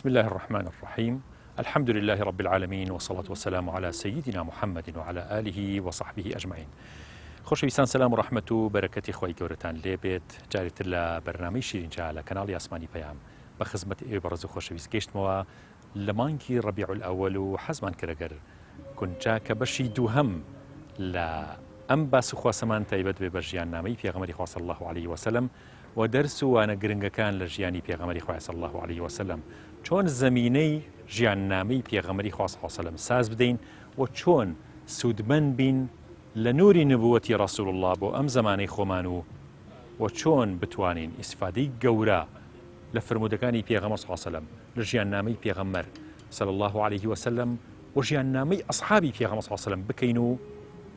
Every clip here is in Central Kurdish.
بسم الله الرحمن الرحیم الحمد لله رب العالمین والصلاة والسلام على سيدنا محمد وعلى آله وصحبه أجمعين خۆشەویستان سەلام و ڕەحمەت و بەرەکەتی خوای گەورەتان لێ بێت جارێتر لە بەرنامەی شیرین چا لە کەناڵی ئاسمانی پەیام بە خزمەت ئێوەی بەڕێز و خۆشەویست گەیشتمەوە لە مانگی ڕەبیع الئەوەل و حەزمان کرد گەر گونجا کە بەشی دووهەم لە ئەم باس و خواسەمان تایبەت بێ بە ژیاننامەی پێغەمبەری خوا صلی اللە علیه وسلم و دەرس و وانە گرنگەکان لە ژیانی پێغەمبەری خوای صلی اللە علیه وسلم چۆن زەمینەی ژیاننامەی پێغەمبەری خوا صلی اللە علیه وسلم ساز بدەین و چۆن سوودمەند بین لە نوری نبوەتی رسول اللە بۆ ئەم زەمانەی خۆمان و و چۆن بتوانین ئیسفادەی گەورە لە فرموودەکانی پێغەمبەر صلی اللە علیه وسلم لە ژیاننامەی پێغەمبەر صلی اللە علیه وسلم و ژیاننامەی ئەصحابی پێغەمبەر صلی اللە علیه وسلم بکەین و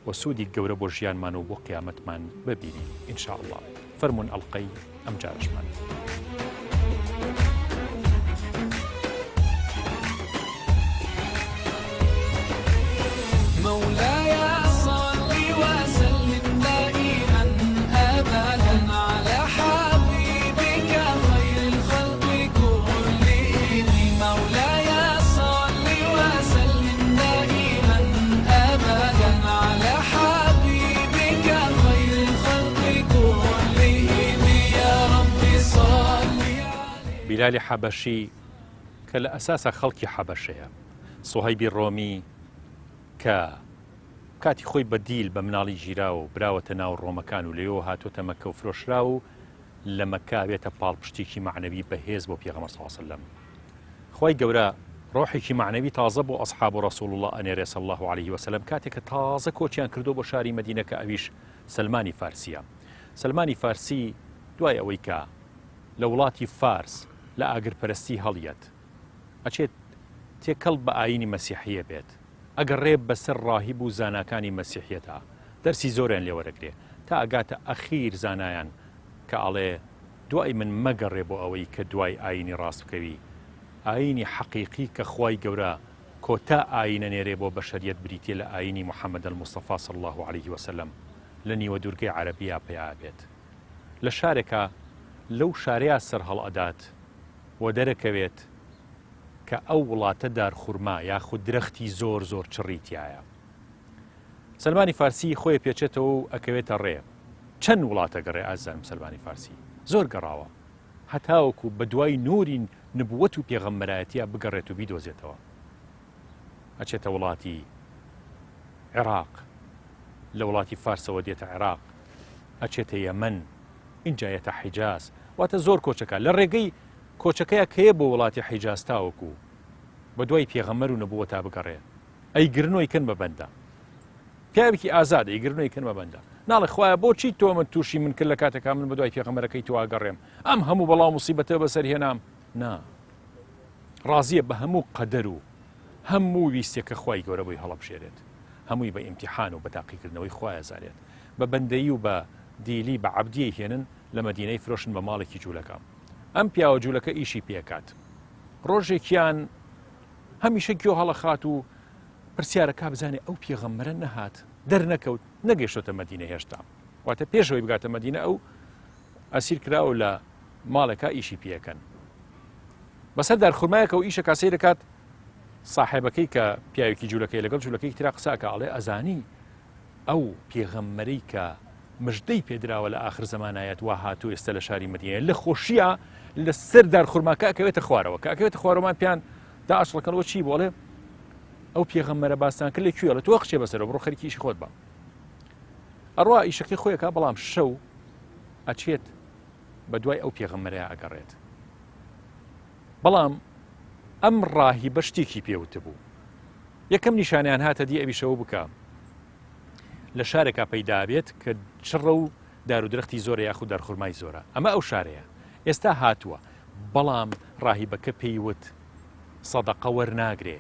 و سوودی گەورە بۆ ژیانمان و بۆ قیامەتمان ببینین ان شاء اللە فەرموون ئەڵقەی ئەم جارەشمان. بیلالی حەبەشی کە لە ئەساسا خەڵکی حەبەشەیە، سوهەیبی ڕۆمی کە کاتی خۆی بە دیل بە مناڵی گیراوە و براوەتە ناو ڕۆمەکان و لەوێوە هاتۆتە مەککە و فرۆشراوە و لە مەککە ئەبێتە پاڵپشتێکی مەعنەوی بەهێز بۆ پێغەمبەر صلی اللە علیە وسلم. خوای گەورە ڕۆحێکی مەعنەوی تازە بۆ ئەصحاب رسول اللە ئەنێرێ صلی اللە علیه وسلم کاتێک کە تازە کۆچیان کردووە بۆ شاری مەدینە کە ئەویش سەلمانی فارسیە. سەلمانی فارسی دوای ئەوەی کە لە وڵاتی فارس لە ئاگرپەرستی هەڵیەت ئەچێت تێکەڵ بە ئایینی مەسیحیە بێت ئەگەڕێ بەسەر ڕاهیب و زاناکانی مەسیحیەتا دەرسی زۆریان لێ وەرەگرێ تا ئەگاتە ئەخیر زانایان کە ئەڵێ دوای من مەگەڕێ بۆ ئەوەی کە دوای ئایینی ڕاست بکەوی ئایینی حەقیقی کە خوای گەورە کۆتا ئایین ئەنێرێ بۆ بەشەریەت بریتیە لە ئایینی محمد المصطفی صلی اللە علیه وسلم لە نیوە دوورگەی عەرەبیا پەیا ئەبێت لە شارێکا لەو شارەیا سەرهەڵئەدات و دەرەکەوێت کە ئەو وڵاتە دارخورما یاخود درەختی زۆر زۆر چڕی تیایە. سەلمانی فارسی خۆی پێچێتەوە و ئەکەوێتە ڕێ. چەند وڵات ئەگەڕێ ئازیزانم سەلمانی فارسی زۆر گەڕاوە هەتاوەکو بە دوای نوری نبوەت و پێغەمبەرایەتیا بگەڕێت و بیدۆزێتەوە. ئەچێتە وڵاتی عێراق لە وڵاتی فارسەوە دێتە عێراق ئەچێتە یەمەن ئینجا یەتە حیجاز واتە زۆر کۆچەکە لە ڕێگەی کۆچەکەیا کەیە بۆ وڵاتی حیجاز تاوەکو بە دوای پێغەمبەر و نبوەتا بگەڕێ ئەیگرن و ئەیکەن بە بەندە پیاوێکی ئازاد ئەیگرن و ئەیکەن بە بەندە ناڵێ خوایە بۆچی تۆ من تووشی من کرد لە کاتێکا من بە دوای پێغەمبەرەکەی تۆ ئەگەڕێم ئەم هەموو بەڵا و موسیبەتە بەسەر هێنام نا ڕازیە بە هەموو قەدەر و هەموو ویستێک کە خوای گەورە بۆی هەڵەبژێرێت هەمووی بە ئیمتیحان و بە تاقیکردنەوەی خوایە زانێت بە بەندەیی و بە دیلی بە عەبدیەی هێنن لە مەدینەی فرۆشن بە ماڵێکی جوولەکە ئەم پیاوە جوولەکە ئیشی پێکات ڕۆژێکیان هەمیشە گوێ هەڵەخات و پرسیارەکە بزانێ ئەو پێغەمبەرە نەهات دەرنەکەوت نەگەیشتۆتە مەدینە هێشتا واتە پێشەوەی بگاتە مەدینە ئەو ئەسیر کراوە لە ماڵێکا ئیشی پێەکەن بەسەر دارخورمایەکە و ئیشە کاسەی دەکات ساحێبەکەی کە پیاوێکی جوولەکەی لەگەڵ جوولەکەی ترا قساکە ئەڵێ ئەزانی ئەو پێغەمبەرەی کە مژدەی پێدراوە لە ئاخر زەمانایەت وا هاتوو ئێستا لە شاری مەدینە لە خۆشیە لە سەر دارخورماکە ئەکەوێتە خوارەوە کە ئەکەوێتە خوارەوەمان پیان دا ئەشڵەکەنەوە چی بۆڵێ ئەو پێغەمبەرە باستان کرد لە کوێ لە تۆ قچێ بەسەرەوە بڕۆ خەریکی ئیشی خۆت بە ئەڕوا ئیشەکەی خۆیەکە بەڵام شەو ئەچێت بە دوای ئەو پێغەمبەرەیە ئەگەڕێت بەڵام ئەم ڕاهیبە شتێکی پێوتبوو یەکەم نیشانیان هاتە دی ئەویش ئەوە بوو کە لە شارێکا پەیدا بێت کە چڕە و دار و درەختی زۆرە یاخود دارخورمای زۆرە ئەمە ئەو شارەیە ئێستا هاتووە بەڵام ڕاهیبەکە پێی وت سەدەقە وەرناگرێ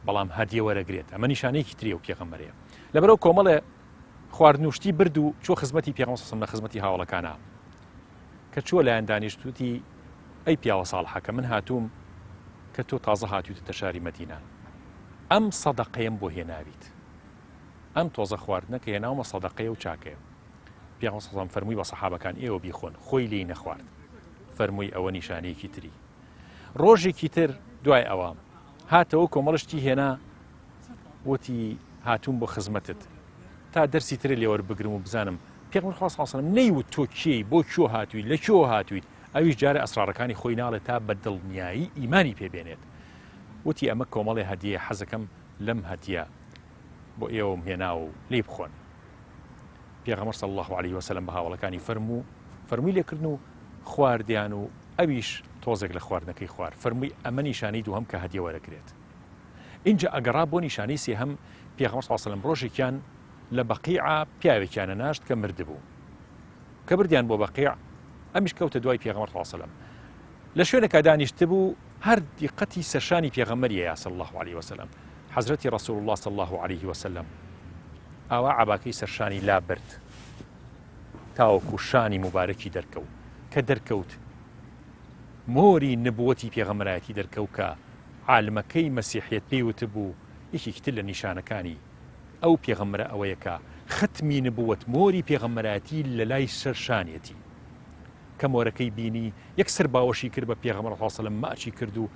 بەڵام هەدیە وەرەگرێت ئەمە نیشانەیەکی تری ئەو پێغەمبەرەیە لەبەرەوە کۆمەڵێ خواردن و شتی برد و چوە خزمەتی پێغەمبەر صلی الله علیه و سلم لە خزمەتی هاوڵەکانە کە چووە لایان دانیشت وتی، ئەی پیاوە ساڵحەکە من هاتووم کە تۆ تازە هاتوویتەتە شاری مەدینە ئەم سەدەقەیەم بۆ هێناویت ئەم تۆزە خواردنە کە هێناومە سەدەقەیە و چاکەیە پێغەمبەر صلی الله علیه و سلم فەرمووی بە سەحابەکان ئێوە بیخۆن خۆی لێی نەخوارد فەرمووی ئەوە نیشانەیەکی تری. ڕۆژێکی تر دوای ئەوە هاتەوە کۆمەڵشتی هێنا وتی هاتووم بۆ خزمەتت تا دەرسی ترە لێوەربگرم و بزانم پێغەمبەر خوا صلی الله نەیوت تۆ کێی بۆ کوێ هاتووی لە کوێوە هاتوویت ئەویش جارێ ئەسڕاڕەکانی خۆی ناڵێ تا بە دڵنیایی ئیمانی پێ بێنێت وتی ئەمە کۆمەڵێ هەدیەیە حەزەکەم لەم هەدیە بۆ ئێوەم هێناوە و لێی بخۆن پێغەمبەر صلی الله علیه وسلم بە هاوەڵەکانی فەرموو فەرمووی لێکردن و خواردیان و ئەویش تۆزێک لە خواردنەکەی خوارد فەرمووی ئەمە نیشانەی دووهەم کە هەدیە وەرەگرێت ئینجا ئەگەڕا بۆ نیشانەی سێهەم پێغەمبەر صلی الله علیه وسلم ڕۆژێکیان لە بەقیعە پیاوێکیانە ناشت کە مردبوو کە بردیان بۆ بەقیع ئەمیش کەوتە دوای پێغەمبەر صلی الله علیه وسلم لە شوێنێکا دانیشتبوو هەر دیقەتی سەرشانی پێغەمبەریە یا صلی الله علیه وسلم حەزرەتی رسول الله صلی الله علیه وسلم ئاوا عەباکەی سەرشانی لا برد تاوەکو شانی مبارەکی دەرکەوت کە دەرکەوت مۆری نبوەتی پێغەمبەرایەتی دەرکەوت کە عالمەکەی مەسیحیەت پێی وتبوو یەکێکی تر لە نیشانەکانی ئەو پێغەمبەرە ئەوەیە کە ختمی نبوەت مۆری پێغەمبەرایەتی لە لای سەر شانیەتی کە مۆرەکەی بینی یەکسەر باوەشی کرد بە پێغەمبەر صلی الله علیه و سلم ماچی کرد و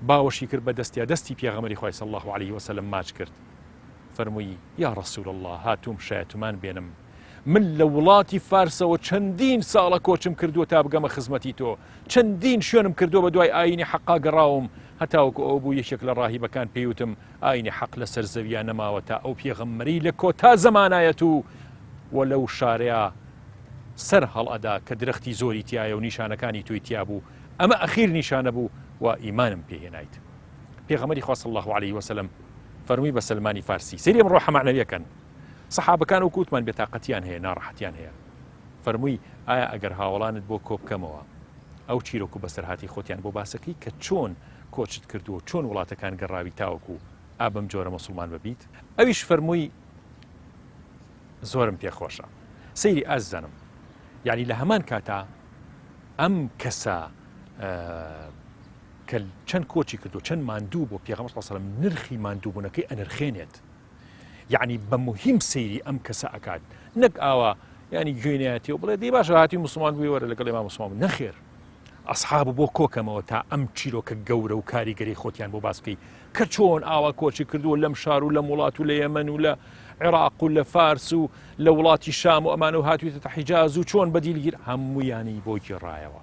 باوەشی کرد بە دەستیا دەستی پێغەمبەری خوای صلی الله علیه و سلم ماچ کرد فەرمووی یا رسول الله هاتووم شایەتمان بێنم من لە وڵاتی فارسەوە چەندین ساڵە کۆچم کردووە تا بگەمە خزمەتی تۆ چەندین شوێنم کردووە بە دوای ئاینی حەقا گەڕاوم هەتاوەکو ئەو بوو یەکێک لە ڕاهیبەکان پێیوتم ئاینی حەق لەسەر زەویا نەماوە تا ئەو پێغەمبەرەی لە کۆتا زەمانایەت و و لەو شارەیا سەر هەڵئەدا کە درەختی زۆری تیایە و نیشانەکانی تۆی تیا بوو ئەمە ئەخیر نیشانە بوو و ئیمانم پێ هێنایت پێغەمبەری خوا صلی الله علیه وسلم فەرمووی بە سەلمانی فارسی سەیری ئەم ڕۆحە مەعنەویەکەن سەحابەکان وەکو وتمان بێتاقەتیان هەیە ناڕەحەتیان هەیە فەرمووی ئایا ئەگەر هاوەڵانت بۆ کۆبکەمەوە ئەو چیرۆک و بەسەرهاتی خۆتیان بۆ باسەکەی کە چۆن کۆچت کردووە چۆن وڵاتەکان گەڕاوی تاوەکو ئا بەم جۆرە موسڵمان ببیت؟ ئەویش فەرمووی زۆرم پێ خۆشە. سەیری ئازیزانم یعنی لە هەمان کاتا ئەم کەسە کە چەند کۆچی کردو چەند ماندوو بۆ پێغەمبەر صلی الله علیه و سلم نرخی ماندووبوونەکەی ئەنرخێنێت یعنی بە مهم سەیری ئەم کەسە ئەکات نەک ئاوا ینی گوێی نایەتی و بڵێ دی باشە هاتی مسلمان بووی وەرە لەگەڵ ئێمە مسلمان بوو نەخێر ئەسحاب بۆ کۆکەمەوە تا ئەم چیرۆکە گەورە و کاریگەری خۆتیان بۆ باس بکەی کە چۆن ئاوا کۆچی کردووە لەم شار و لەم وڵات و لە یەمەن و لە عێراق و لە فارس و لە وڵاتی شام و ئەمانە و هاتوویتە حیجاز و چۆن بەدیلگیر هەموویانی بۆ گێڕایەوە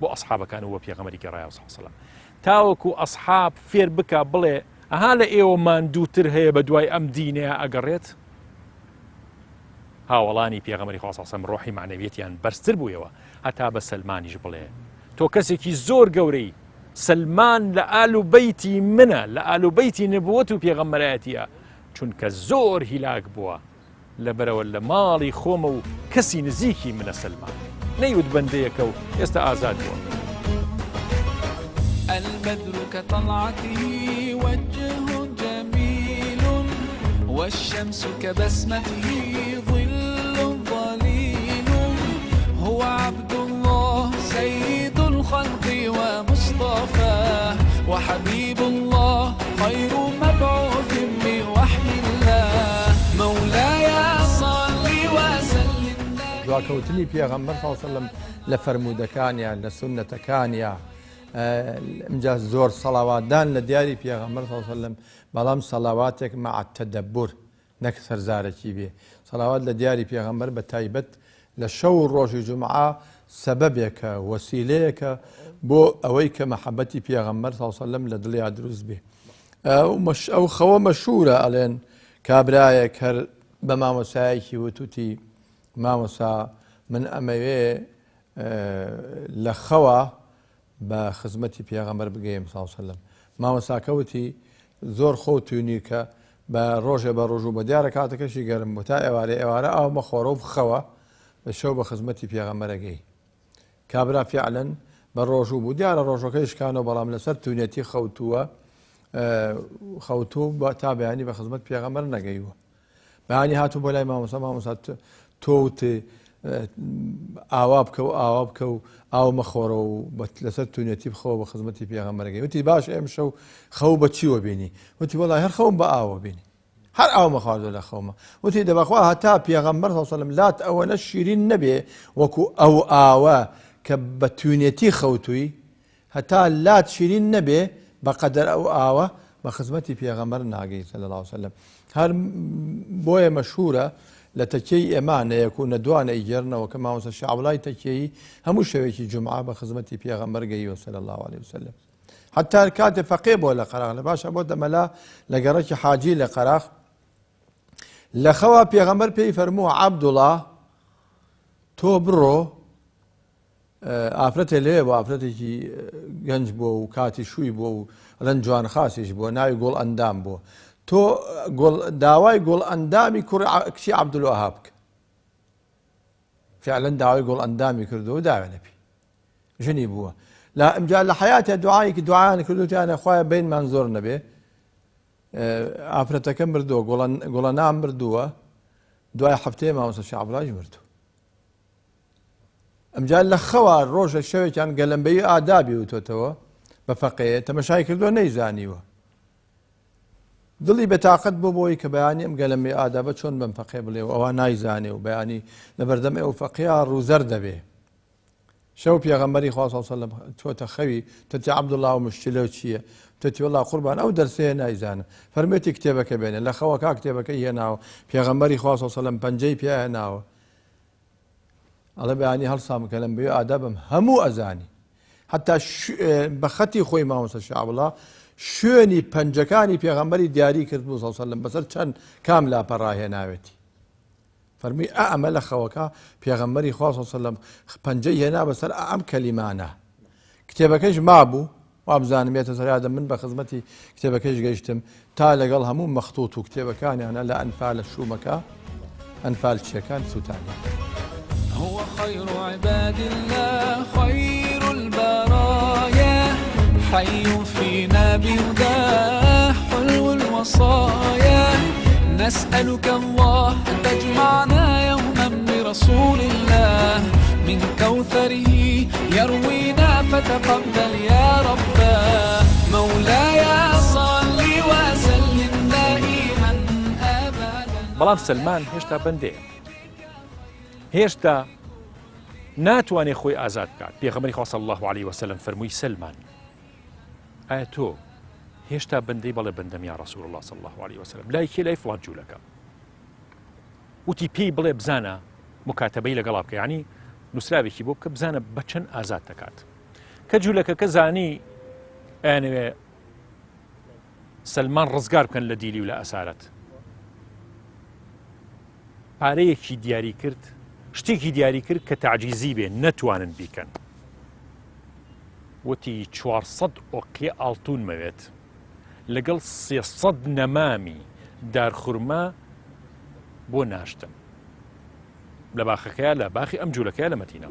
بۆ ئەسحابەکان و بۆ پێغەمبەری گێڕایەوە صلی الله علیه و سلم تاوەکو ئەسحاب فێر بکا بڵێ ئەها لە ئێوە ماندووتر هەیە بە دوای ئەم دینەیە ئەگەڕێت؟ هاوەڵانی پێغەمبەری خوا صلی الله ڕۆحی مەعنەویەتیان بەرزتر بوویەوە هەتا بە سەلمانیش بڵێ تۆ کەسێکی زۆر گەورەی سەلمان لە ئال و بەیتی منە لە ئال و بەیتی نبووەت و پێغەمبەرایەتیە چونکە زۆر هیلاک بووە لەبەرئەوە لە ماڵی خۆمە و کەسی نزیکی منە سەلمان نەیوت بەندەیەکە و ئێستا ئازاد بووە. البدر كطلعته وجه جميل والشمس كبسمته ظل ظليل هو عبد الله سيد الخلق ومصطفاه وحبيب الله خير مبعوث بوحي الله مولاي صل وسلم دواکەوتنی پێغەمبەر صلی الله علیه وسلم لە فەرموودەکانیا لە سوننەتەکانیا ئمجا زۆر سەڵاواتدان لە دیاری پێغەمبەر صلی الله علیه وسلم بەڵام سەڵاواتێک مع التدبر نەک سەرزارەکی بێ سەڵاوات لە دیاری پێغەمبەر بە تایبەت لە شەو و ڕۆژی جومعە سەبەبێکە وەسیلەیەکە بۆ ئەوەی کە مەحەبەتی پێغەمبەر صلی الله علیه وسلم لە دڵیا دروست بێ ئەو خەوە مەشهورە ئەڵێن کابرایەک هەر بە مامۆسایەکی وتوتی مامۆسا من ئەمەوێ لە خەوە بە خزمەتی پێغەمبەر بگەیم صلی اللە وسلم مامۆستاکە وتی زۆر خۆو تونی کە بە ڕۆژێ بە ڕۆژوو بە دیارە کاتەکەشی گەرم بوو تا ئێوارێ ئێوارە ئاو مەخۆرە و بخەوە بە شەو بە خزمەتی پێغەمبەرەگەی کابرا فعلا بە ڕۆژوو بوو دیارە ڕۆژەکەی شکانەوە بەڵام لەسەر تونێتی خەوتووە خەوتوو تا بەیانی بە خزمەت پێغەمبەر نەگەیوە بەیانی هاتوو بۆ لای مامۆستا مامۆستا تۆ وت ئاوا بکە و ئاوا بکە و ئاو مەخۆرە و لەسەر تونێتی بخەوە بە خزمەتی پێغەمبەرەکەی وتی باش ئێمشەو خەو بە چیوە بینی وتی وەڵای هەر خەوم بە ئاوە بینی هەر ئاو مەخواردو لە خەومە وتی دەبەخوا هەتا پێغەمبەر صلی الله علیه و سلم لات ئەوەنە شیرین نەبێ وەکو ئەو ئاوە کە بە تونێتی خەوتووی. هەتا لات شیرین نەبێ بەقەدەر ئەو ئاوە بە خزمەتی پێغەمبەر ناگەی صلی اللە علیه وسلم. هەر بۆیە مەشهورە لە تەکیەی ئێمە نە یەک و نە دوان ئەیگێڕنەوە کە مامۆستا شێخ عەبدوڵای تەکیەیی هەموو شەوێکی جومعە بە خزمەتی پێغەمبەر گەیوە صلی اللە علیه وسلم. حتا کاتێ فەقێ بووە لە قەراغ لە باشا بۆتە مەلا لە گەڕەکی حاجی لە قەراغ لە خەوا پێغەمبەر پێی فەرمووە عەبدوڵا تۆ بڕۆ ئافرەتێ لەوێ بوو ئافرەتێکی گەنج بووە و کاتی شووی بووە و ئەڵێن جوان خاسیش بووە ناوی گوڵ ئەندام بووە تۆ گوڵ داوای گوڵ ئەندامی کوڕ کچی عەبدولوەهاب بکە فعلا داوای گوڵ ئەندامی کردو و داوێنە پێی ژنی بووە لا ئەمجا لە حیاتە دوعایەکی دوعایان کردوتیانە خوایە بینمان زۆر نەبێ ئافرەتەکە مردووە گوڵەنام مردووە دوای هەفتەیە مامۆستا شعبلاش مردوو ئەمجا لە خەوا ڕۆژە شەوێکیان گەلەمبەی ئادابی وتۆتەوە بە فەقێیە تەمەشای کردووە نەیزانیوە دڵی بەتاقەت بۆ بۆی کە بەیانی ئەم گەلەمبەی ئادابە چۆن بەم فەقێ بڵێ و ئەوە نایزانێ و بەیانی لە بەردەم ئەو فەقیا ڕووزەر دەبێ شەو پێغەمبەری خوا صلی الله علیه و سلم چۆتە خەوی تەتی عەبدوڵڵا و مشکلە چییە تەتی وەڵا قوربان ئەو دەرسەیە نایزانم فەرمێتی کتێبەکە بێنێ لە خەوەکە کتێبەکەی هێناوە پێغەمبەری خوا صلی الله علیه و سلم پەنجەی پیا هێناوە ئەڵێ بەیانی هەڵسام کە لەم بێ ئادابم هەموو ئەزانی حتا بە خەتی خۆی مامۆستا شعبڵا شوێنی پەنجەکانی پێغەمبەری دیاری کرد بوو صلی الله بەسەر چەند کام لاپەڕاهێناوێتی فەرمووی ئا ئەمە لە خەوەکە پێغەمبەری خوا صلی الله پەنجەی هێنا بەسەر ئا ئەم کەلیمانە کتێبەکەیش مابوو وابزانم بێتە سەر یادم من بە خزمەتی کتێبەکەیش گەیشتم تا لەگەڵ هەموو مەختوت و کتێبەکانیانە لە ئەنفالە شوومەکە ئەنفال چیەکان سووتانیان. هو خير عباد الله خير البرايا حي فينا بهداه حلو الوصايا نسألك الله أن تجمعنا يوما برسول الله من كوثره يروينا فتقبل يا رباه مولاي صل وسلم دائما أبدا بەڵام سەلمان هێشتا بەندەیە هێشتا ناتوانێت خۆی ئازاد بکات پێغەمبەری خوا صلی الله علیه وسلم فەرمووی سەلمان ئایا تۆ هێشتا بەندەی بەڵێ بەندەم یا رسول الله صلی الله علیه وسلم لای کێ لای فڵان جوولەکە وتی پێی بڵێ بزانە مکاتبەی لەگەڵا بکە ینی نووسراوێکی بۆ بکە بزانە بە چەند ئازاد دەکات کە جوولەکەکە زانی ئەیانەوێ سلمان ڕزگار بکەن لە دیلی و لە ئەسارەت پارەیەکی دیاری کرد شتێکی دیاری کرد کە تعجیزی بێ نەتوانن بیکەن وتی 400 ئۆقیە ئاڵتون مەوێت لەگەڵ 300 نەمامی دارخورما بۆ ناشتم لە باخەکەیە لە باخی ئەم جوولەکەیە لە مەدینە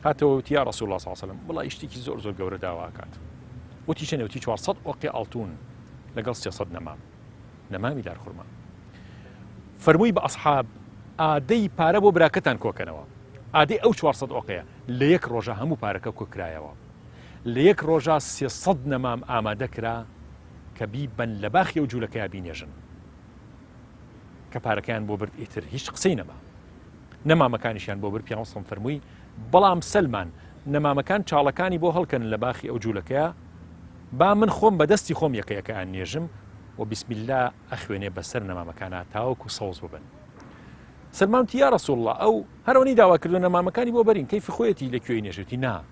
هاتەوە وتی یا رسول الله صلی الله علیه و سلم وڵی شتێکی زۆر زۆر گەورە داواکات وتی چەنێ وتی 400 ئۆقی ئاڵتون لەگەڵ 300 نەمام نەمامی دارخورما فەرمووی بە ئەسحاب ئادەی پارە بۆ براکەتان کۆکەنەوە ئادەی ئەو 400 ئۆقەیە لە یەک ڕۆژە هەموو پارەکە کۆکرایەوە لە یەک ڕۆژە 300 نەمام ئامادە کرا کە بیبەن لە باخی ئەو جوولەکەیا بینێژن کە پارەکەیان بۆ برد ئیتر هیچ قسەی نەما نەمامەکانیشیان بۆ برد پیامبەر صلی فەرمووی بەڵام سەلمان نەمامەکان چاڵەکانی بۆ هەڵکەن لە باخی ئەو جوولەکەیە با من خۆم بە دەستی خۆم یەکە یەکەیان نێژم و بسم الله ئەخوێنێ بەسەر نەمامەکانە تاوەکو سەوز ببن سلمان وتی یا رسول الله ئەو هەرەوەنی داوا کردو نەمامەکانی بۆ بەرین کەیفی خۆیەتی لە کوێی نێژێتی نا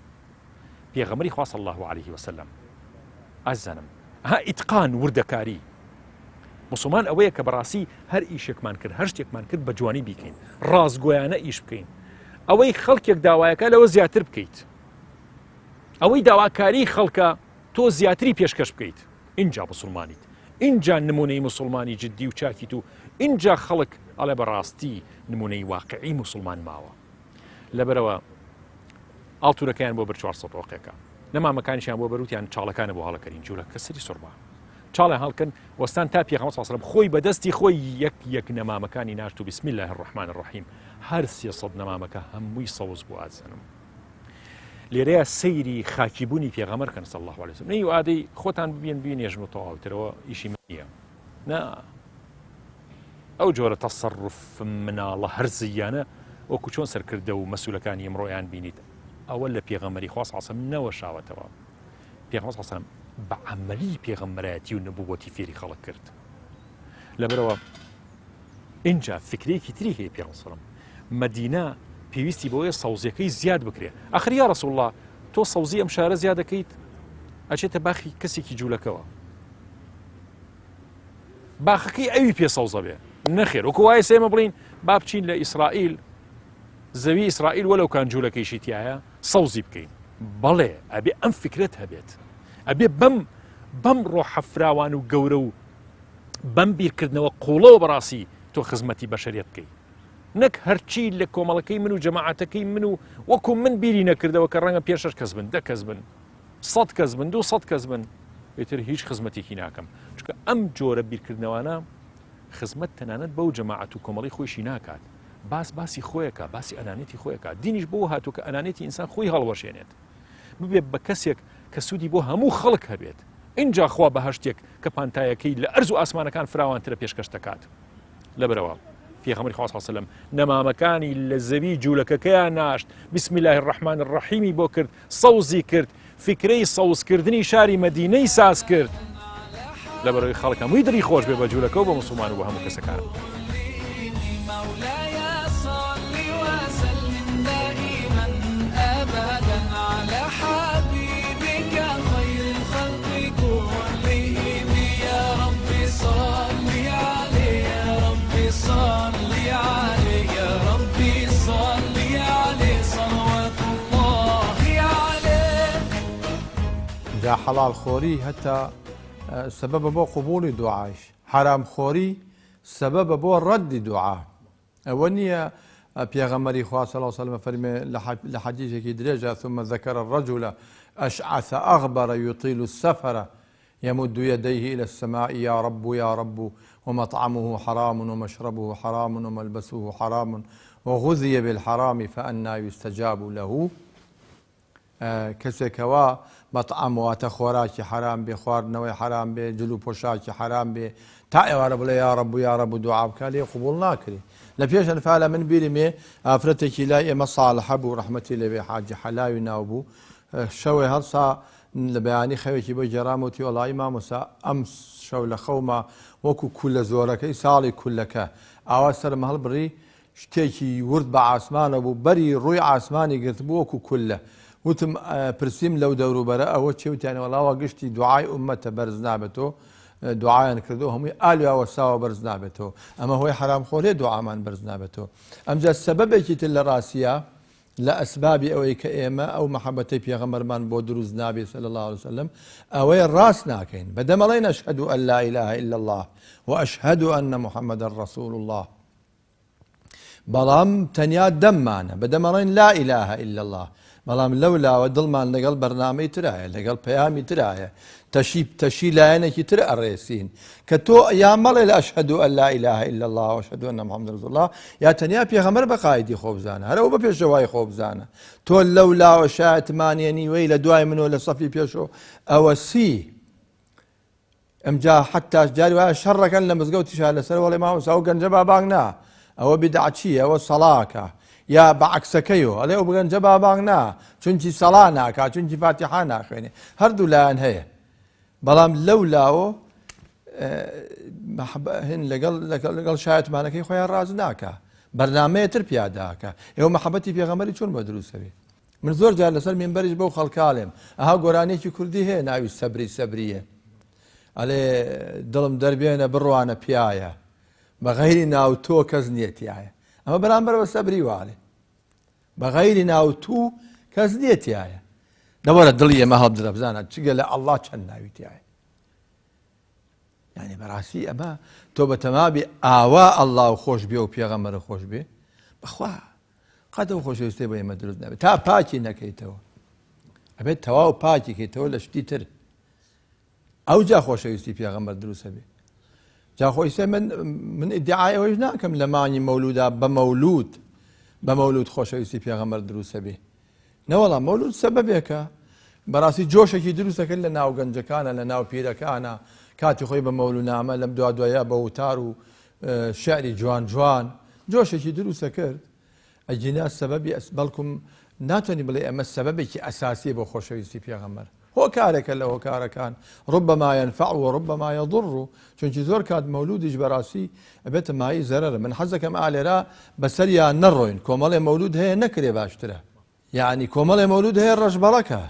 پێغەمبەری خوا صلی الله علیه وسلم ئازیزانم ها ئیتقان وردەکاری مسلمان ئەوەیە کە بەڕاستی هەر ئیشێکمان کرد هەر شتێکمان کرد بە جوانی بیکەین ڕاستگۆیانە ئیش بکەین ئەوەی خەڵکێک داوایەکە لەوە زیاتر بکەیت ئەوەی داواکاری خەڵکە تۆ زیاتری پێشکەش بکەیت اینجا مسلمانیت اینجا نمونەی مسلمانی جددی و چاکیت و اینجا خەڵک ئەڵێ بەڕاستی نمونەی واقعی مسلمان ماوە لەبەرەوە ئاڵتورەکەیان بۆ بر 400 ئۆقێکە نەمامەکانیشیان بۆ بەروتیان چاڵەکانە بۆ هەڵەکەرین جوولە کە سەری سوڕما چاڵیان هەڵکەن وەستان تا پێغەمبەر صلی الله علیه و سلم خۆی بەدەستی خۆی یەک یەک نەمامەکانی ناشت و بسم الله الرحمن الرحیم هەر 300 نەمامەکە هەمووی سەوز بوو ئازنم لێرەیە سەیری خاکیبوونی پێغەمبەر کەن صلی الله علیه و سلم نەی ئادەی خۆتان ببین بینێژن و تەواوترەوە ئیشی من نییە نا ئەو جۆرە تەسەڕوف مناڵە هەرزییانە وەکو چۆن سەرکردە و مەسولەکانی ئمڕۆیان بینیت. ئەوە لە پێغەمبەری خوا صلی الله علیه و سلم نەوەشاوەتەوە. پێغەمبەر صلی الله علیه و سلم بە عەمەلی پێغەمبەرایەتی و نبووەتی فێری خەڵک کرد. لەبەرەوە ئینجا فکرێکی تری هەیە پێغەمبەر صلی الله علیه و سلم مەدینە پێویستی بەوەیە سەوزیەکەی زیاد بکرێ. ئەخر یا رسول الله تۆ سەوزی ئەم شارە زیاد دەکەیت ئەچێتە باخی کەسێکی جوولەکەوە. باخەکەی ئەوی پێ سەوزە بێ نەخێر وەکو وایە سێمە بڵین با بچین لە ئیسرائیل زەوی ئیسرائیل وەلەو کان جوولەکەیشی تایە سەوزی بکەین بەڵێ ئەبێ ئەم فکرت هەبێت ئەبێ بەم بەم ڕۆحە فراوان و گەورە و بەم بیرکردنەوە قوڵەوە بەڕاستی تۆ خزمەتی بەشەریت بکەیت نەک هەرچی لە کۆمەڵەکەی من و جەماعەتەکەی من و وەکو من بیری نەکردەوە کە ڕەنگە پێ شش کەس بن دە کەس بن سەد کەس بن دو سەد کەس بن ئیتر هیچ خزمەتێکی ناکەم چونکە ئەم جۆرە بیرکردنەوانە خزمەت تەنانەت بەو جەماعەت و کۆمەڵی خۆیشی ناکات باس باسی خۆیەکە باسی ئەنانێتی خۆیەکە دینیش بۆ هاتوو کە ئەنانێتی ئینسان خۆی هەڵوەشێنێت ببێت بە کەسێک کە سوودی بۆ هەموو خەڵک هەبێت اینجا خوا بەهشتێک کە پانتایەکەی لە ئەرز و ئاسمانەکان فراوانترە پێشکەش دەکات لەبەرەوە پێغەمبەری خوا صلی الله علیه و سلم نەمامەکانی لە زەوی جوولەکەکەیان ناشت بسم الله الرحمن الرحیمی بۆ کرد سەوزی کرد فکرەی سەوزکردنی شاری مەدینەی ساز کرد لەبەرەوەی خەڵک هەمووی دڵی خۆش بێ بە جوولەکە و بە مسلمان و بە هەموو کەسەکان. جا حەڵاڵ خۆری هەتا سەبەبە بۆ قبوڵی دوعایش، حەرام خۆری سەبەبە بۆ ڕەدی دوعا. ئەوە نییە پێغەمبەری خوا صلی اللە علیه وسلم فەرمێ لە حەدیثێکی درێژە ثم ذکر الرجل اشعث اغبر يطيل السفر يمد يديه الى السماء يا رب يا رب ومطعمه حرام ومشربه حرام وملبسه حرام وغذي بالحرام فأنى يستجاب له. کەسێک کەوا مەتعەم واتە خۆراکی حەرام بێ، خواردنەوەی حەرام بێ، جل و پۆشاکی حەرام بێ، تا ئێوارە بڵێ یا ڕەب و یا ڕەب و دوعا بکا لێی قبوڵ ناکرێ. لە پێش ئەنفالە من بیرم ێ ئافرەتێکی لای ئێمە ساڵحە بوو ڕەحمەتی لێ بێ حاجی حەلاوی ناو بوو شەوێ هەڵسا لە بەیانی خەوێکی بۆ گێڕام وتی وەڵایی مامۆستا ئەم شەو لە خەوما وەکو کولە زۆرەکەی ساڵی کولەکە ئاوا سەرم هەڵبڕی شتێکی ورد بە عاسمانەوە بوو، بەری ڕووی عاسمانی گرتبوو وەکوو کوللە. وتم، پرسیم لەو دەوروبەرە ئەوە چیە؟ وتیان وەڵا وا گشتی دوعای ئوممەتە بەرز نابێتەوە، دوعایان کردووە هەمووی ئالیا وەستاوە بەرز نابێتەوە. ئەمە هۆی حەرامخۆریە دوعامان بەرز نابێتەوە. ئەمجا سەبەبێکی تر لە ڕاستیا لە ئەسبابی ئەوەی کە ئێمە ئەو مەحەبەتەی پێغەمبەرمان بۆ دروست نابێ صلی اللە علیه وسلم ئەوەیە ڕاست ناکەین بە دەم ئەڵێین ئەشهەدو ئەن لا ئیلاهە ئیلا اللە و ئەشهەدو ئەنە محەممەدەن ڕەسوول اللە بەڵام تەنیا دەممانە بە دەمەڵێن لا ئیلاهە ئیلا اللە بەڵام لەو لاوە دڵمان لەگەڵ بەرنامەی ترایە لەگەڵ پەیامی ترایە تەشی تەشی لایەنێکی تر ئەڕێسین کە تۆ یا مەڵێ لە ئەشهەدو ئەن لا ئیلاهە ئیلا اللە و ئەشهەدو ئەنە محەممەد رسول اللە یا تەنیا پێغەمبەر بە قایدی خۆ بزانە هەر ئەو بە پێشەوای خۆ بزانە تۆ لەو لاوە شایەتمانیە نیوەی لە دوای منەوە لە سەفی پێشەوە ئەوە سی ئمجا حەتاش جاری وایە شەڕەکەن لە مزگەوتیشا لەسەر وەڵێ مامۆستا ئەو گەنجە با بانگ نا ئەوە بیدعەچییە ئەوە سەڵاکە یا بە عەکسەکەیەوە ئەڵێ ئەو گەنجە با بانگ نا چونکی سەڵا ناکا چونکی فاتیحا ناخوێنێ هەردوو لایەن هەیە بەڵام لەو لاوە هن لەگەڵ لەگەڵ شایەتمانەکەی خۆیان ڕاز ناکا بەرنمەیە تر پیاداکە ئێوە مەحەبەتی پێغەمبەری چۆن بە دروستەوێ من زۆر جار لەسەر مینبەریش بەو خەڵکاڵێم ئەها گۆرانیەکی کوردی هەیە ناوی سەبری سەبریە ئەلێ دڵم دەربێنە بڕوانە پیایە بە غەیری ناو تۆ کەس نییە تایە ئەمە بەرامبەر بە سەبری والێ بە غەیری ناو تو کەس نییە تایە دەوەرە دڵی ئێمە هەڵبدرە بزانە چگە لە ئەڵڵا چەند ناوی تایە یعنی بەڕاستی ئەمە تۆ بە تەمابی ئاوا ئەڵڵا و خۆش بێ و پێغەمبەر خۆش بێ بەخوا قەت ئەو خۆشەویستیە بۆ ئێمە دروست نابێت تا پاکی نەکەیتەوە ئەبێت تەواو پاکی کەیتەوە لە شتی تر ئەو جا خۆشەویستی پێغەمبەر دروستە بێ جا خۆیسە من من ئیدعای ئەوەیش ناکەم لە مانگی مەولودا بە مەولود بە مەولود خۆشەویستی پێغەمبەر دروستە بێ نەوەڵا مەولود سەبەبێکە بەڕاستی جۆشێکی دروستە کرد لە ناو گەنجەکانە لە ناو پیرەکانە کاتی خۆی بە مەولونامە لەم دوا دوایە بە وتار و شعری جوان جوان جۆشێکی دروستە کرد ئەگینا سەبەبی ئەس بەڵکم ناتوانانی بڵێ ئەمە سەبەبێکی ئەساسیە بۆ خۆشەویستی پێغەمبەر هۆکارێکە لە هۆکارەکان ربما ينفع و ربما يضر چونکی زۆر کات مەولودیش بەڕاستی ئەبێتە مایەی زەرەر من حەزەکەم ئالێرا بەسەریا نەڕۆین کۆمەڵێ مەولود هەیە نەکرێ باشترە یعنی کۆمەڵێ مەولود هەیە ڕەشبەڵەکە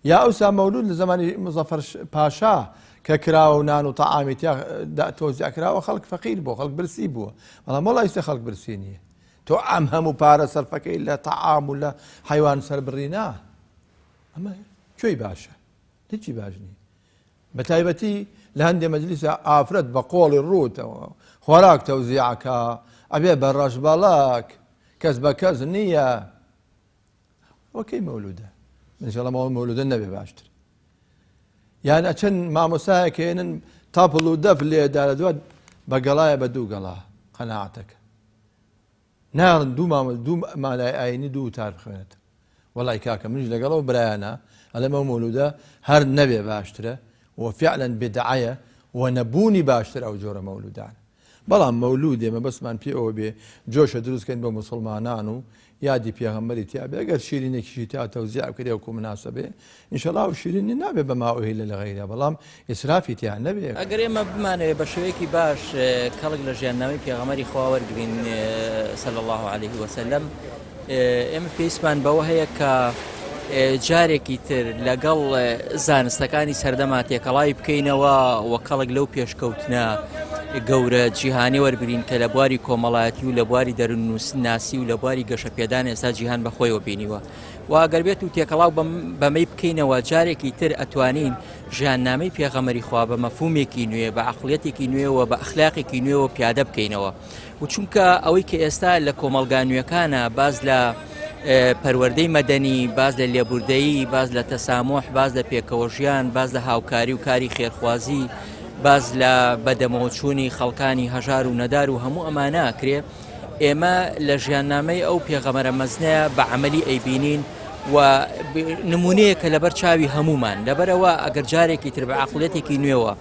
یا ئەوسا مەولود لە زمانی مزەفەر پاشا کە کراوە و نان و تەعامی تیا تۆزیع کراوە خەڵک فەقیر بووە خەڵک برسی بووە بەڵام وەڵا ئیستا خەڵک برسی نییە تۆ ئەم هەموو پارە سەرفەکەی لە تەعام و لە حەیوان سەربڕینا ئەمە کوێی باشە هیچی باش نییە بە تایبەتی لە هەندێ مەجلیسە ئافرەت بە قۆڵی ڕووتەوە خۆراک تەوزیعەکە ئەبێ بە ڕەشبەڵک کەس بە کەس نییە وەکەی مەولودە منشەڵە مەوە مەولودە نەبێ باشتر یان ئەچن مامۆسایەک هێنن تاپڵ و دەف لێدا لە دوات بە گەڵایە بە دوو گەڵا قەناعەتەکە ناڵن دوو مامە دوو مالای ئاینی دوو وتار بخوێنێت وەڵای کاکە منیش لەگەڵ ئەو برایانە ئەڵێم ئەو مەولودە هەر نەبێ باشترە و فعلا بدعەیە و نەبوونی باشتر ئەو جۆرە مەولودانە بەڵام مەولودێ مەبەستمان پێ ئەوە بێ جۆشە دروست کەین بۆ موسڵمانان و یادی پێغەمبەری تیا بێ ئەگەر شیرینێکیشی تیا تەوزیع بکرێ وەکو مناسە بێ ئینشەڵا ئەو شیرینی نابێ بە ما ئوهیلە لغیرە بەڵام ئیسرافی تیا نەبێ. ئەگەر ئێمە بمانەوێ بە شێوەیەکی باش کەڵک لە ژیاننامەی پێغەمبەری خوا وەرگرین صلی اللە علیه وسلم ئێمە پێویستمان بەوە هەیە کە جارێکی تر لەگەڵ زانستەکانی سەردەما تێکەڵاوی بکەینەوە و کەڵک لەو پێشکەوتنە گەورە جیهانی وەربگرین کە لە بواری کۆمەڵایەتی و لە بواری دەروونناسی و لە بواری گەشەپێدان ئێستا جیهان بەخۆیەوە بینیوە و ئەگەر بێت و تێکەڵاو بەمەی بکەینەوە جارێکی تر ئەتوانین ژیاننامەی پێغەمەری خوا بە مەفهومێکی نوێ بە عقلیەتێکی نوێەوە بە ئەخلاقێکی نوێەوە پیادە بکەینەوە و چونکە ئەوەی کە ئێستا لە کۆمەڵگا نوێکانە باز لە پەروەردەی مەدەنی باز لە لێبوردەیی باز لە تەسامۆح باز لە پێکەوەژیان باز لە هاوکاری و کاری خێرخوازی باز لە بەدەمەوەچوونی خەڵکانی هەژار و نەدار و هەموو ئەمانە ئەکرێ ئێمە لە ژیاننامەی ئەو پێغەمەرە مەزنەیە بە عملی ئەیبینین و نمونەیە کە لەبەر چاوی هەمومان لەبەرەوە ئەگەر جارێکی تر بە عقلێتێکی نوێوە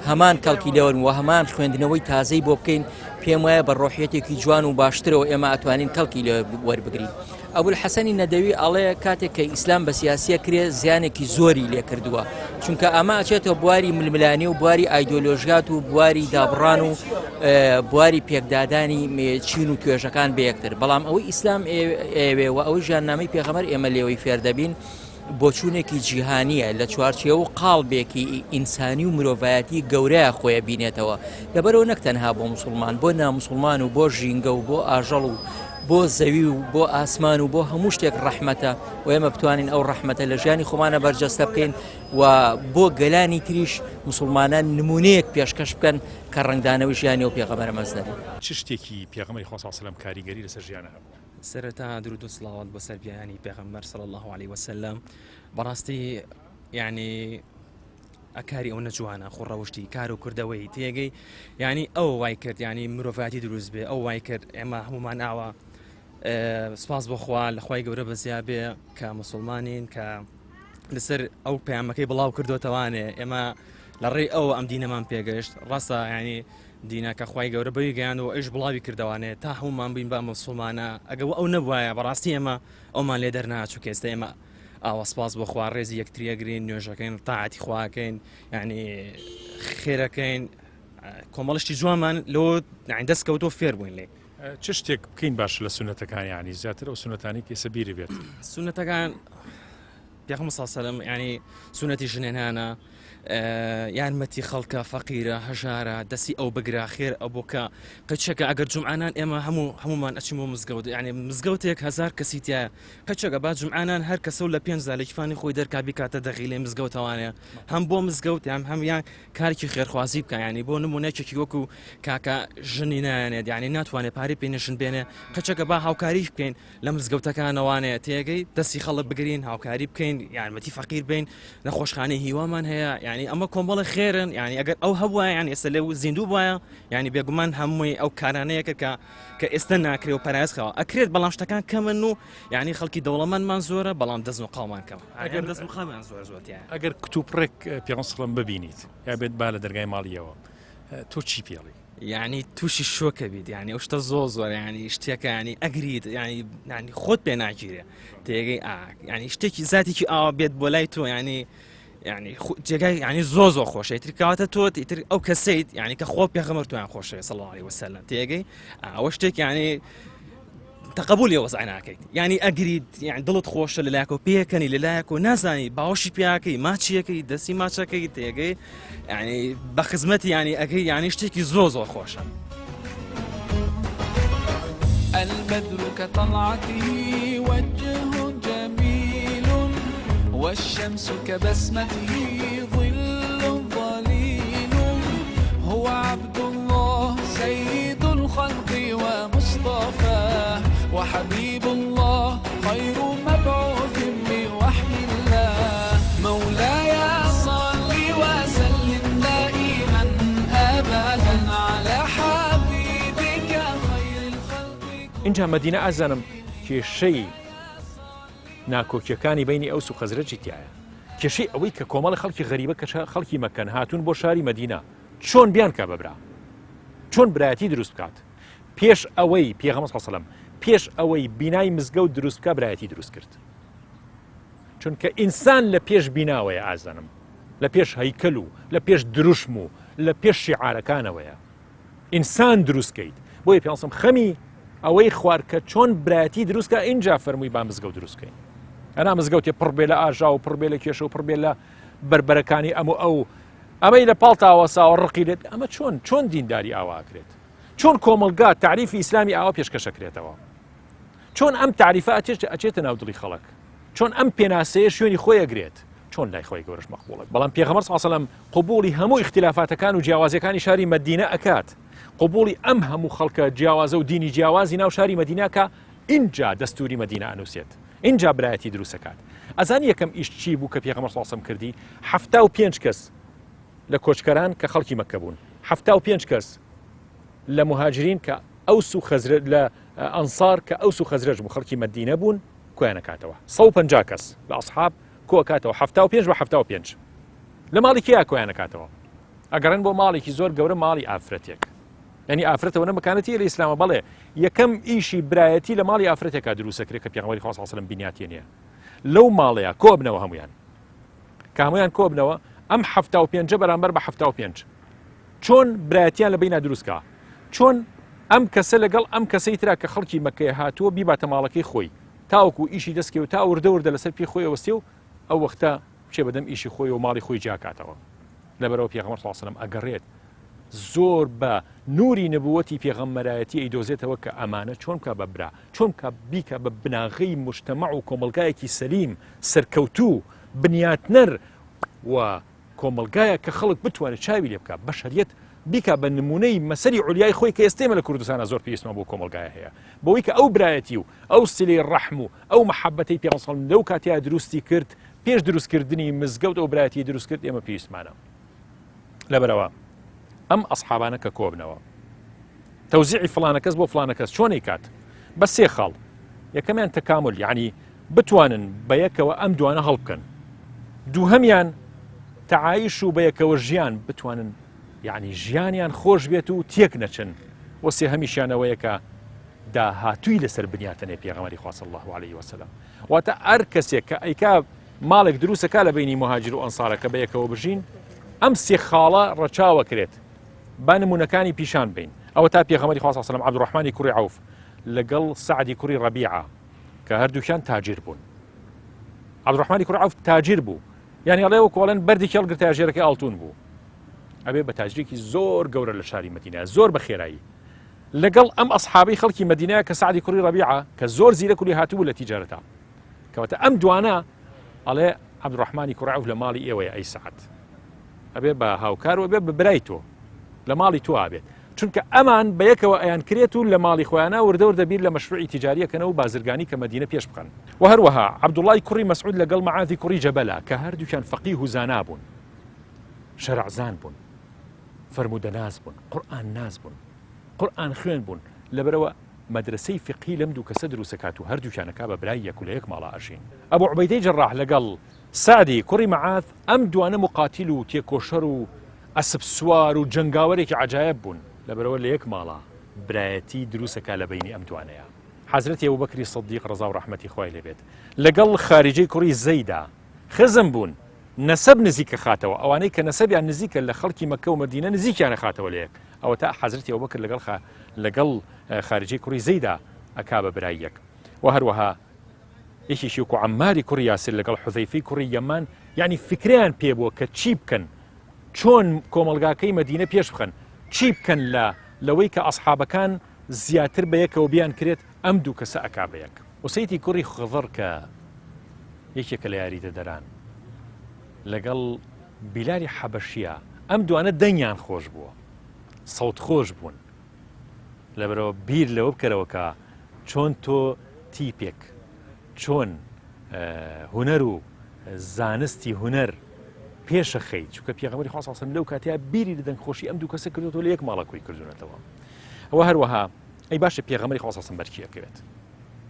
هەمان کەڵکی لێوەرن و هەمان خوێندنەوەی تازەی بۆ بکەین پێم وایە بە ڕۆحیەتێکی جوان و باشترەوە ئێمە ئەتوانین کەڵکی لێ وەربگرین. ئەبولحەسەنی نەدەوی ئەڵێ کاتێک کە ئیسلام بە سیاسیە کرێ زیانێکی زۆری لێ کردووە چونکە ئەمە ئەچێتەوە بواری ململانی و بواری ئایدۆلۆژیات و بواری دابڕان و بواری پێکدادانی چین و توێژەکان بەیەکتر بەڵام ئەوەی ئیسلام ئێوێ و ئەوەی ژیاننامەی پێغەمەر ئێمە لێوەی فێردەبین بۆچوونێکی جیهانییە لە چوارچێوە و قاڵبێکی ئینسانی و مرۆڤایەتی گەورەیا خۆی ئەبینێتەوە، لەبەرئەوە نەک تەنها بۆ موسڵمان، بۆ ناموسڵمان و بۆ ژینگە و بۆ ئاژەڵ و بۆ زەوی و بۆ ئاسمان و بۆ هەموو شتێک ڕەحمەتە و ئێمە بتوانین ئەو ڕەحمەتە لە ژیانی خۆمانە بەرجەستە بکەین و بۆ گەلانی تریش موسڵمانان نمونەیەک پێشکەش بکەن کە ڕەنگدانەوەی ژیانی ئەو پێغەمبەرە مەزنە بێت. چ شتێکی پێغەمبەری خوا صلی اللە علیە و سلم کاریگەری لەسەر ژیانە هەبووە؟ سەرەتا درود و سڵاوات بۆ سەر بیانی پێغەمبەر صلی الله علیه وسلم بەڕاستی یعنی ئەکاری ئەو نەجوانە خۆ ڕەوشتی کار و کردەوەی تێگەی یعنی ئەو وای کرد ینی مرۆڤاتی دروست بێ ئەو وای کرد ئێمە هەمومان ئاوا سپاس بۆخوا لە خی گەورە بەزیا بێ کە مسلمانین کە لەسەر ئەو پەیامەکەی بڵاو کردوتەوانێ ئێمە لە ڕێی ئەو ئەم دینەمان پێگەشت ڕاستە ینی دینە کە خوای گەورە بەوی گەیاند و ئەویش بڵاوی کردەوانێ تا هەموومان بووین بە موسڵمانە ئەگە ئەو نەبوایە بەڕاستی ئێمە ئەومان لێ دەرناچوو کە ئێستا ئێمە ئاوا سپاس بۆ خوا ڕێزی یەکتری ئەگرین نوێژەکەین تاعەتی خواکەین یعنی خێرەکەین کۆمەڵشتی جوانمان لەوە یعنی دەست کەوتۆ فێر بووین لێ چ شتێک بکەین باش لە سونەتەکان یعنی زیاتر ئەو سونەتانی کە ئێستا بیری بێت سونەتەکان پێغەمبەر صلی الله علیه و سلم یعنی سونەتی ژنێنانە یارمەتی خەڵکە فەقیرە هەژارە دەسی ئەو بگرە خێر ئەو بۆکە قەچەکە ئەگەر جمعانان ئێمە هەموو هەمومان ئەچین بۆ مزگەوت یعنی مزگەوتێک هزار کەسی تایە قەچەکە با جمعانان هەر کەسە و لە پێنج لەکیفانی خۆی دەرکا بیکاتە دەغیلێ مزگەوتەوانەیە هەم بۆ مزگەوت یان هەم یان کارێکی خێرخوازی بکە ینی بۆ نمونەیەکی وەکو کاکە ژنی نایەنێت یعنی ناتوانێت پارەی پێ نەژن بێنێ قەچەکە با هاوکاری بکەین لە مزگەوتەکانەوانەیە تێگەی دەستی خەڵک بگرین هاوکاری بکەین یارمەتی فەقیر بین نەخۆشخانەی هیوامان هەیە یعنی ئەمە کۆمەڵە خێرن یعنی ئەگەر ئەو هەبووە یان ئێستا لێ زیندوو وایە یعنی بێگومان هەمووی ئەو کارانەیە کە کە ئێستا ناکرێ و پەرایزخەوە ئەکرێت بەڵام شتەکان کەمن و یعنی خەڵکی دەوڵەمەندمان زۆرە بەڵام دەست و قاومان کەم ئەگەر دەست و قاویان زۆر زۆر ئەگەر کتوپڕێک پێغەمبەر ببینیت یا بێت با لە دەرگای ماڵیەوە تۆ چی پێڵی؟ یعنی تووشی شۆکە بیت یعنی ئەو شتە زۆر زۆر ینی شتێکە ینی ئەگریت ینی ینی خۆت پێ ناگیرێ تێگەی ینی شتێکی زاتێکی ئاوا بێت بۆ لای تۆ ینی ینی جێگای ینی زۆ زۆر خۆشە تر کەواتە تۆ ئیتر ئەو کەسیت ینی کە خۆ پێغەمبەر تویان خۆشەوێ صلی الله علیه وسلم تێگەی ئەوە شتێک ینی تەقەبولی وەزع ناکەیت یعنی ئەگریت یعنی دڵت خۆشە لە لایەکەوە پێکەنی لە لایەکەوە نازانی باوەشی پیاکەی ماچیەکەی دەستی ماچەکەی تێگەی یعنی بە خزمەتی ینی ئەگەی یعنی شتێکی زۆ زۆر خۆشە. البدر كطلعته وجه جميل والشمس كبسمته ظل ظليل هو عبد الله سيد الخلق ومصطفى وحبيب الله خير مبعوث بوحي الله مولاي صل وسلم دائما أبدا على حبيبك خير الخلق اینجا مەدینە ئازانم کێشەی ناکۆکیەکانی بینی ئەوس و خەزرەجی تایە کێشەی ئەوەی کە کۆمەڵی خەڵکی غەریبە کە خەڵکی مەکەن هاتوون بۆ شاری مەدینە چۆن بیانکا بە برا چۆن برایەتی دروست بکات پێش ئەوەی پێغەمبەر صلی الله پێش ئەوەی بینای مزگەوت دروست بکا برایەتی دروست کرد چونکە ئینسان لە پێش بیناوەیە ئازانم لە پێش هەیکەل و لە پێش دروشم و لە پێش شیعارەکانەوەیە ئینسان دروستکەیت بۆیە پێسم خەمی ئەوەی خوار کە چۆن برایەتی دروستکە اینجا فەرمووی با مزگەوت دروستکەین ئەنا مزگەوتێ پڕ بێ لە ئاژا و پڕ بێ لە کێشە و پڕ بێ لە بەربەرەکانی ئەم و ئەو ئەمەی لە پاڵ تاوەساوە ڕقی لێت ئەمە چۆن چۆن دینداری ئاوا ئەکرێت چۆن کۆمەڵگا تعریفی ئیسلامی ئاوا پێشکەشەکرێتەوە چۆن ئەم تعریفە ئەچێت ئەچێتە ناو دڵی خەڵک چۆن ئەم پێناسەیە شوێنی خۆی ئەگرێت چۆن لای خۆی گەورەش مەقبوڵە بەڵام پێغەمبەر صلی الله قبوڵی هەموو ئیختلافاتەکان و جیاوازیەکانی شاری مەدینە ئەکات قبوڵی ئەم هەموو خەڵکە جیاوازە و دینی جیاوازی ناو شاری مەدینەکە ئینجا دەستوری مەدینە ئەنووسێت ئینجا برایەتی دروست ئەکات. ئەزانی یەکەم ئیش چی بوو کە پێغەمبەر صلی اللە علیە وسلم کردی؟ 75 کەس لە کۆچکەران کە خەڵکی مەککە بوون، 75 کەس لە مهاجرین کە ئەوس و خەزرەج لە ئەنصار کە ئەوس و خەزرەج بوو خەڵکی مەدینە بوون کۆیان ئەکاتەوە. 150 کەس لە ئەصحاب کۆ ئەکاتەوە 75 بە 75 لە ماڵی کێیا کۆیان ئەکاتەوە؟ ئەگەڕێن بۆ ماڵێکی زۆر گەورە ماڵی ئافرەتێک. یعنی ئافرەتەوە نە مەکانەتی لە ئیسلامە بەڵێ یەکەم ئیشی برایەتی لە ماڵی ئافرەتێکا دروستەکرێ کە پێغەمبەری خوا صلی الله علیه و سلم بنیاتێنێ لەو ماڵەیە کۆبنەوە هەمویان کە هەمویان کۆبنەوە ئەم 75 بەرامبەر بە 75 چۆن برایەتیان لە بینا دروستکە چۆن ئەم کەسە لەگەڵ ئەم کەسەی ترا کە خەڵکی مەکەیە هاتووە بیباتە ماڵەکەی خۆی تاوەکو ئیشی دەستکێ و تا وردە وردە لەسەر پێی خۆی وەستێ و ئەو وەختە بچێ بەدەم ئیشی خۆی و ماڵی خۆی جیاکاتەوە لەبەرەوە پێغەمبەر صلی الله علیه و سلم ئەگەڕێت زۆر بە نوری نبوەتی پێغەمبەرایەتی ئەیدۆزێتەوە کە ئەمانە چۆن بکا بە برا، چۆن بکا بیکا بە بناغەی موجتەمەع و کۆمەڵگایەکی سەلیم، سەرکەوتوو، بنیاتنەر و کۆمەڵگایەک کە خەڵک بتوانێت چاوی لێ بکا، بەشەریەت بیکا بە نمونەی مەسەلی عولیای خۆی کە ئێستا ئێمە لە کوردستانا زۆر پێویستمان بەو کۆمەڵگایە هەیە بەوەی کە ئەو برایەتی و ئەو سیلەی ڕەحم و ئەو مەحەبەتەی پێغەمبەر صلی اللە لەو کاتەیا دروستی کرد پێش دروستکردنی مزگەوت ئەو برایەتی دروست کرد ئێمە پێویستمانە. لەبەرەوە ئەم ئەسحابانە کە کۆبنەوە تەوزیعی فلانە کەس بۆ فلانە کەس چۆنی کات بە سێ خاڵ یەکەمیان تەکامل یعنی بتوانن بە یەکەوە ئەم دوانە هەڵبکەن دووهەمیان تەعایش و بەیەکەوە ژیان بتوانن یعنی ژیانیان خۆش بێت و تێک نەچن وە سێ هەمیشیانەوەیە کە داهاتووی لەسەر بنیاتەنێ پێغەمبەری خوا صلی الله علیه وسلم واتە ئەر کەسێک کە ئەیکا ماڵێک دروستەکا لە بینی مهاجر و ئەنسارە کە بەیەکەوە بژین ئەم سێ خاڵە ڕەچاوە کرێت با نمونەکانی پیشان بین ئەوە تا پێغەمبەری خوا صلی الله علیه و سلم عەبدوڕەحمانی کوڕی عەوف لەگەڵ سەعدی کوڕی ڕەبیعە کە هەردووکیان تاجر بوون عەبدوڕەحمانی کوڕی عەوف تاجر بوو یعنی ئەڵێ وەکو ئەڵێن بەردێکی هەڵگرتە ژێرەکەی ئاڵتون بوو ئەبێ بە تاجرێکی زۆر گەورە لە شاری مەدینە زۆر بە خێرایی لەگەڵ ئەم ئەسحابەی خەڵکی مەدینە کە سەعدی کوڕی ڕەبیعە کە زۆر زیرەک و لێهاتوو بوو لە تیجارەتا کەواتە ئەم دوانە ئەڵێ عەبدوڕەحمانی کوڕی عەوف لە ماڵی ئێوەیە ئەی سەعد ئەبێ بە هاوکار و ئەبێ بە برای تۆ لە ماڵی تۆ ئابێت چونکە ئەمان بەیەکەوە ئەیان کرێت و لە ماڵی خۆیانە وردە وردە بیر لە مەشروعی تیجاریەکەنەوە و بازرگانی کە مەدینە پێش بخەن و هەروەها عەبدوڵای کوڕی مەسعود لەگەڵ مەعاذی کوڕی جەبەلە کە هەردووکیان فەقیه و زانا بوون شەرعزان بوون فەرموودەناس بوون قورئان ناس بوون قورئان خوێن بوون لەبەرەوە مەدرەسەی فیقهی لەم دوو کەسە دروست ئەکات و هەردووکیان ئەکا بە برای یەک و لە یەک ماڵا ئەژین. ئەبو عوبەیدەی جەڕاح لەگەڵ سەعدی کوڕی مەعاذ ئەم دوانە موقاتیل و تێکۆشەر و ئەسپ سوار و جەنگاوەرێکی عەجایەب بوون. لەبەرئەوە لە یەک ماڵا برایەتی دروسەکا لە بەینی ئەم دوانەیا. حەزرەتی ئەبوبەکری سدیق ڕەزا و ڕەحمەتی خوای لێ بێت لەگەڵ خاریجەی کوڕی زەیدا خزم بوون، نەسەب نزیکە خاتەوە، ئەوانەی کە نەسەبیان نزیکە لە خەڵکی مەککە و مەدینە نزیکیانە خاتەوە لە یەک، ئەوەتا حەزرەتی ئەبوبەکر لەگەڵ خا لەگەڵ خاریجەی کوڕی زەیدا ئەکا بە برای یەک. وە هەروەها یەکێکی وەکو عەمماری کوڕی یاسر لەگەڵ حوزەیفەی کوڕی یەمان یعنی فکرەیان پێ بووە کە چی بکەن چۆن کۆمەڵگاکەی مەدینە پێش بخەن چی بکەن لە لەوەی کە ئەسحابەکان زیاتر بە یەکەوە بیان کرێت ئەم دوو کەسە ئەکا بە یەک. ئوسەیدی کوڕی خضر کە یەکێکە لە یاریدەدەران لەگەڵ بیلالی حەبەشیە ئەم دوانە دەنگیان خۆش بووە سەوت خۆش بوون لەبەرەوە بیر لەوە بکەرەوە کە چۆن تۆ تیپێک چۆن هونەر و زانستی هونەر پێشەخەی چونکە پێغەمبەری خوا صلی لەو کاتەیە بیری لە دەنگخۆشی ئەم دوو کەسە کردوەوە لە یەک ماڵە کۆی کردوونەتەوە ئەوە هەروەها ئەی باشە پێغەمبەری خوا صلی بەرکی ئەکەوێت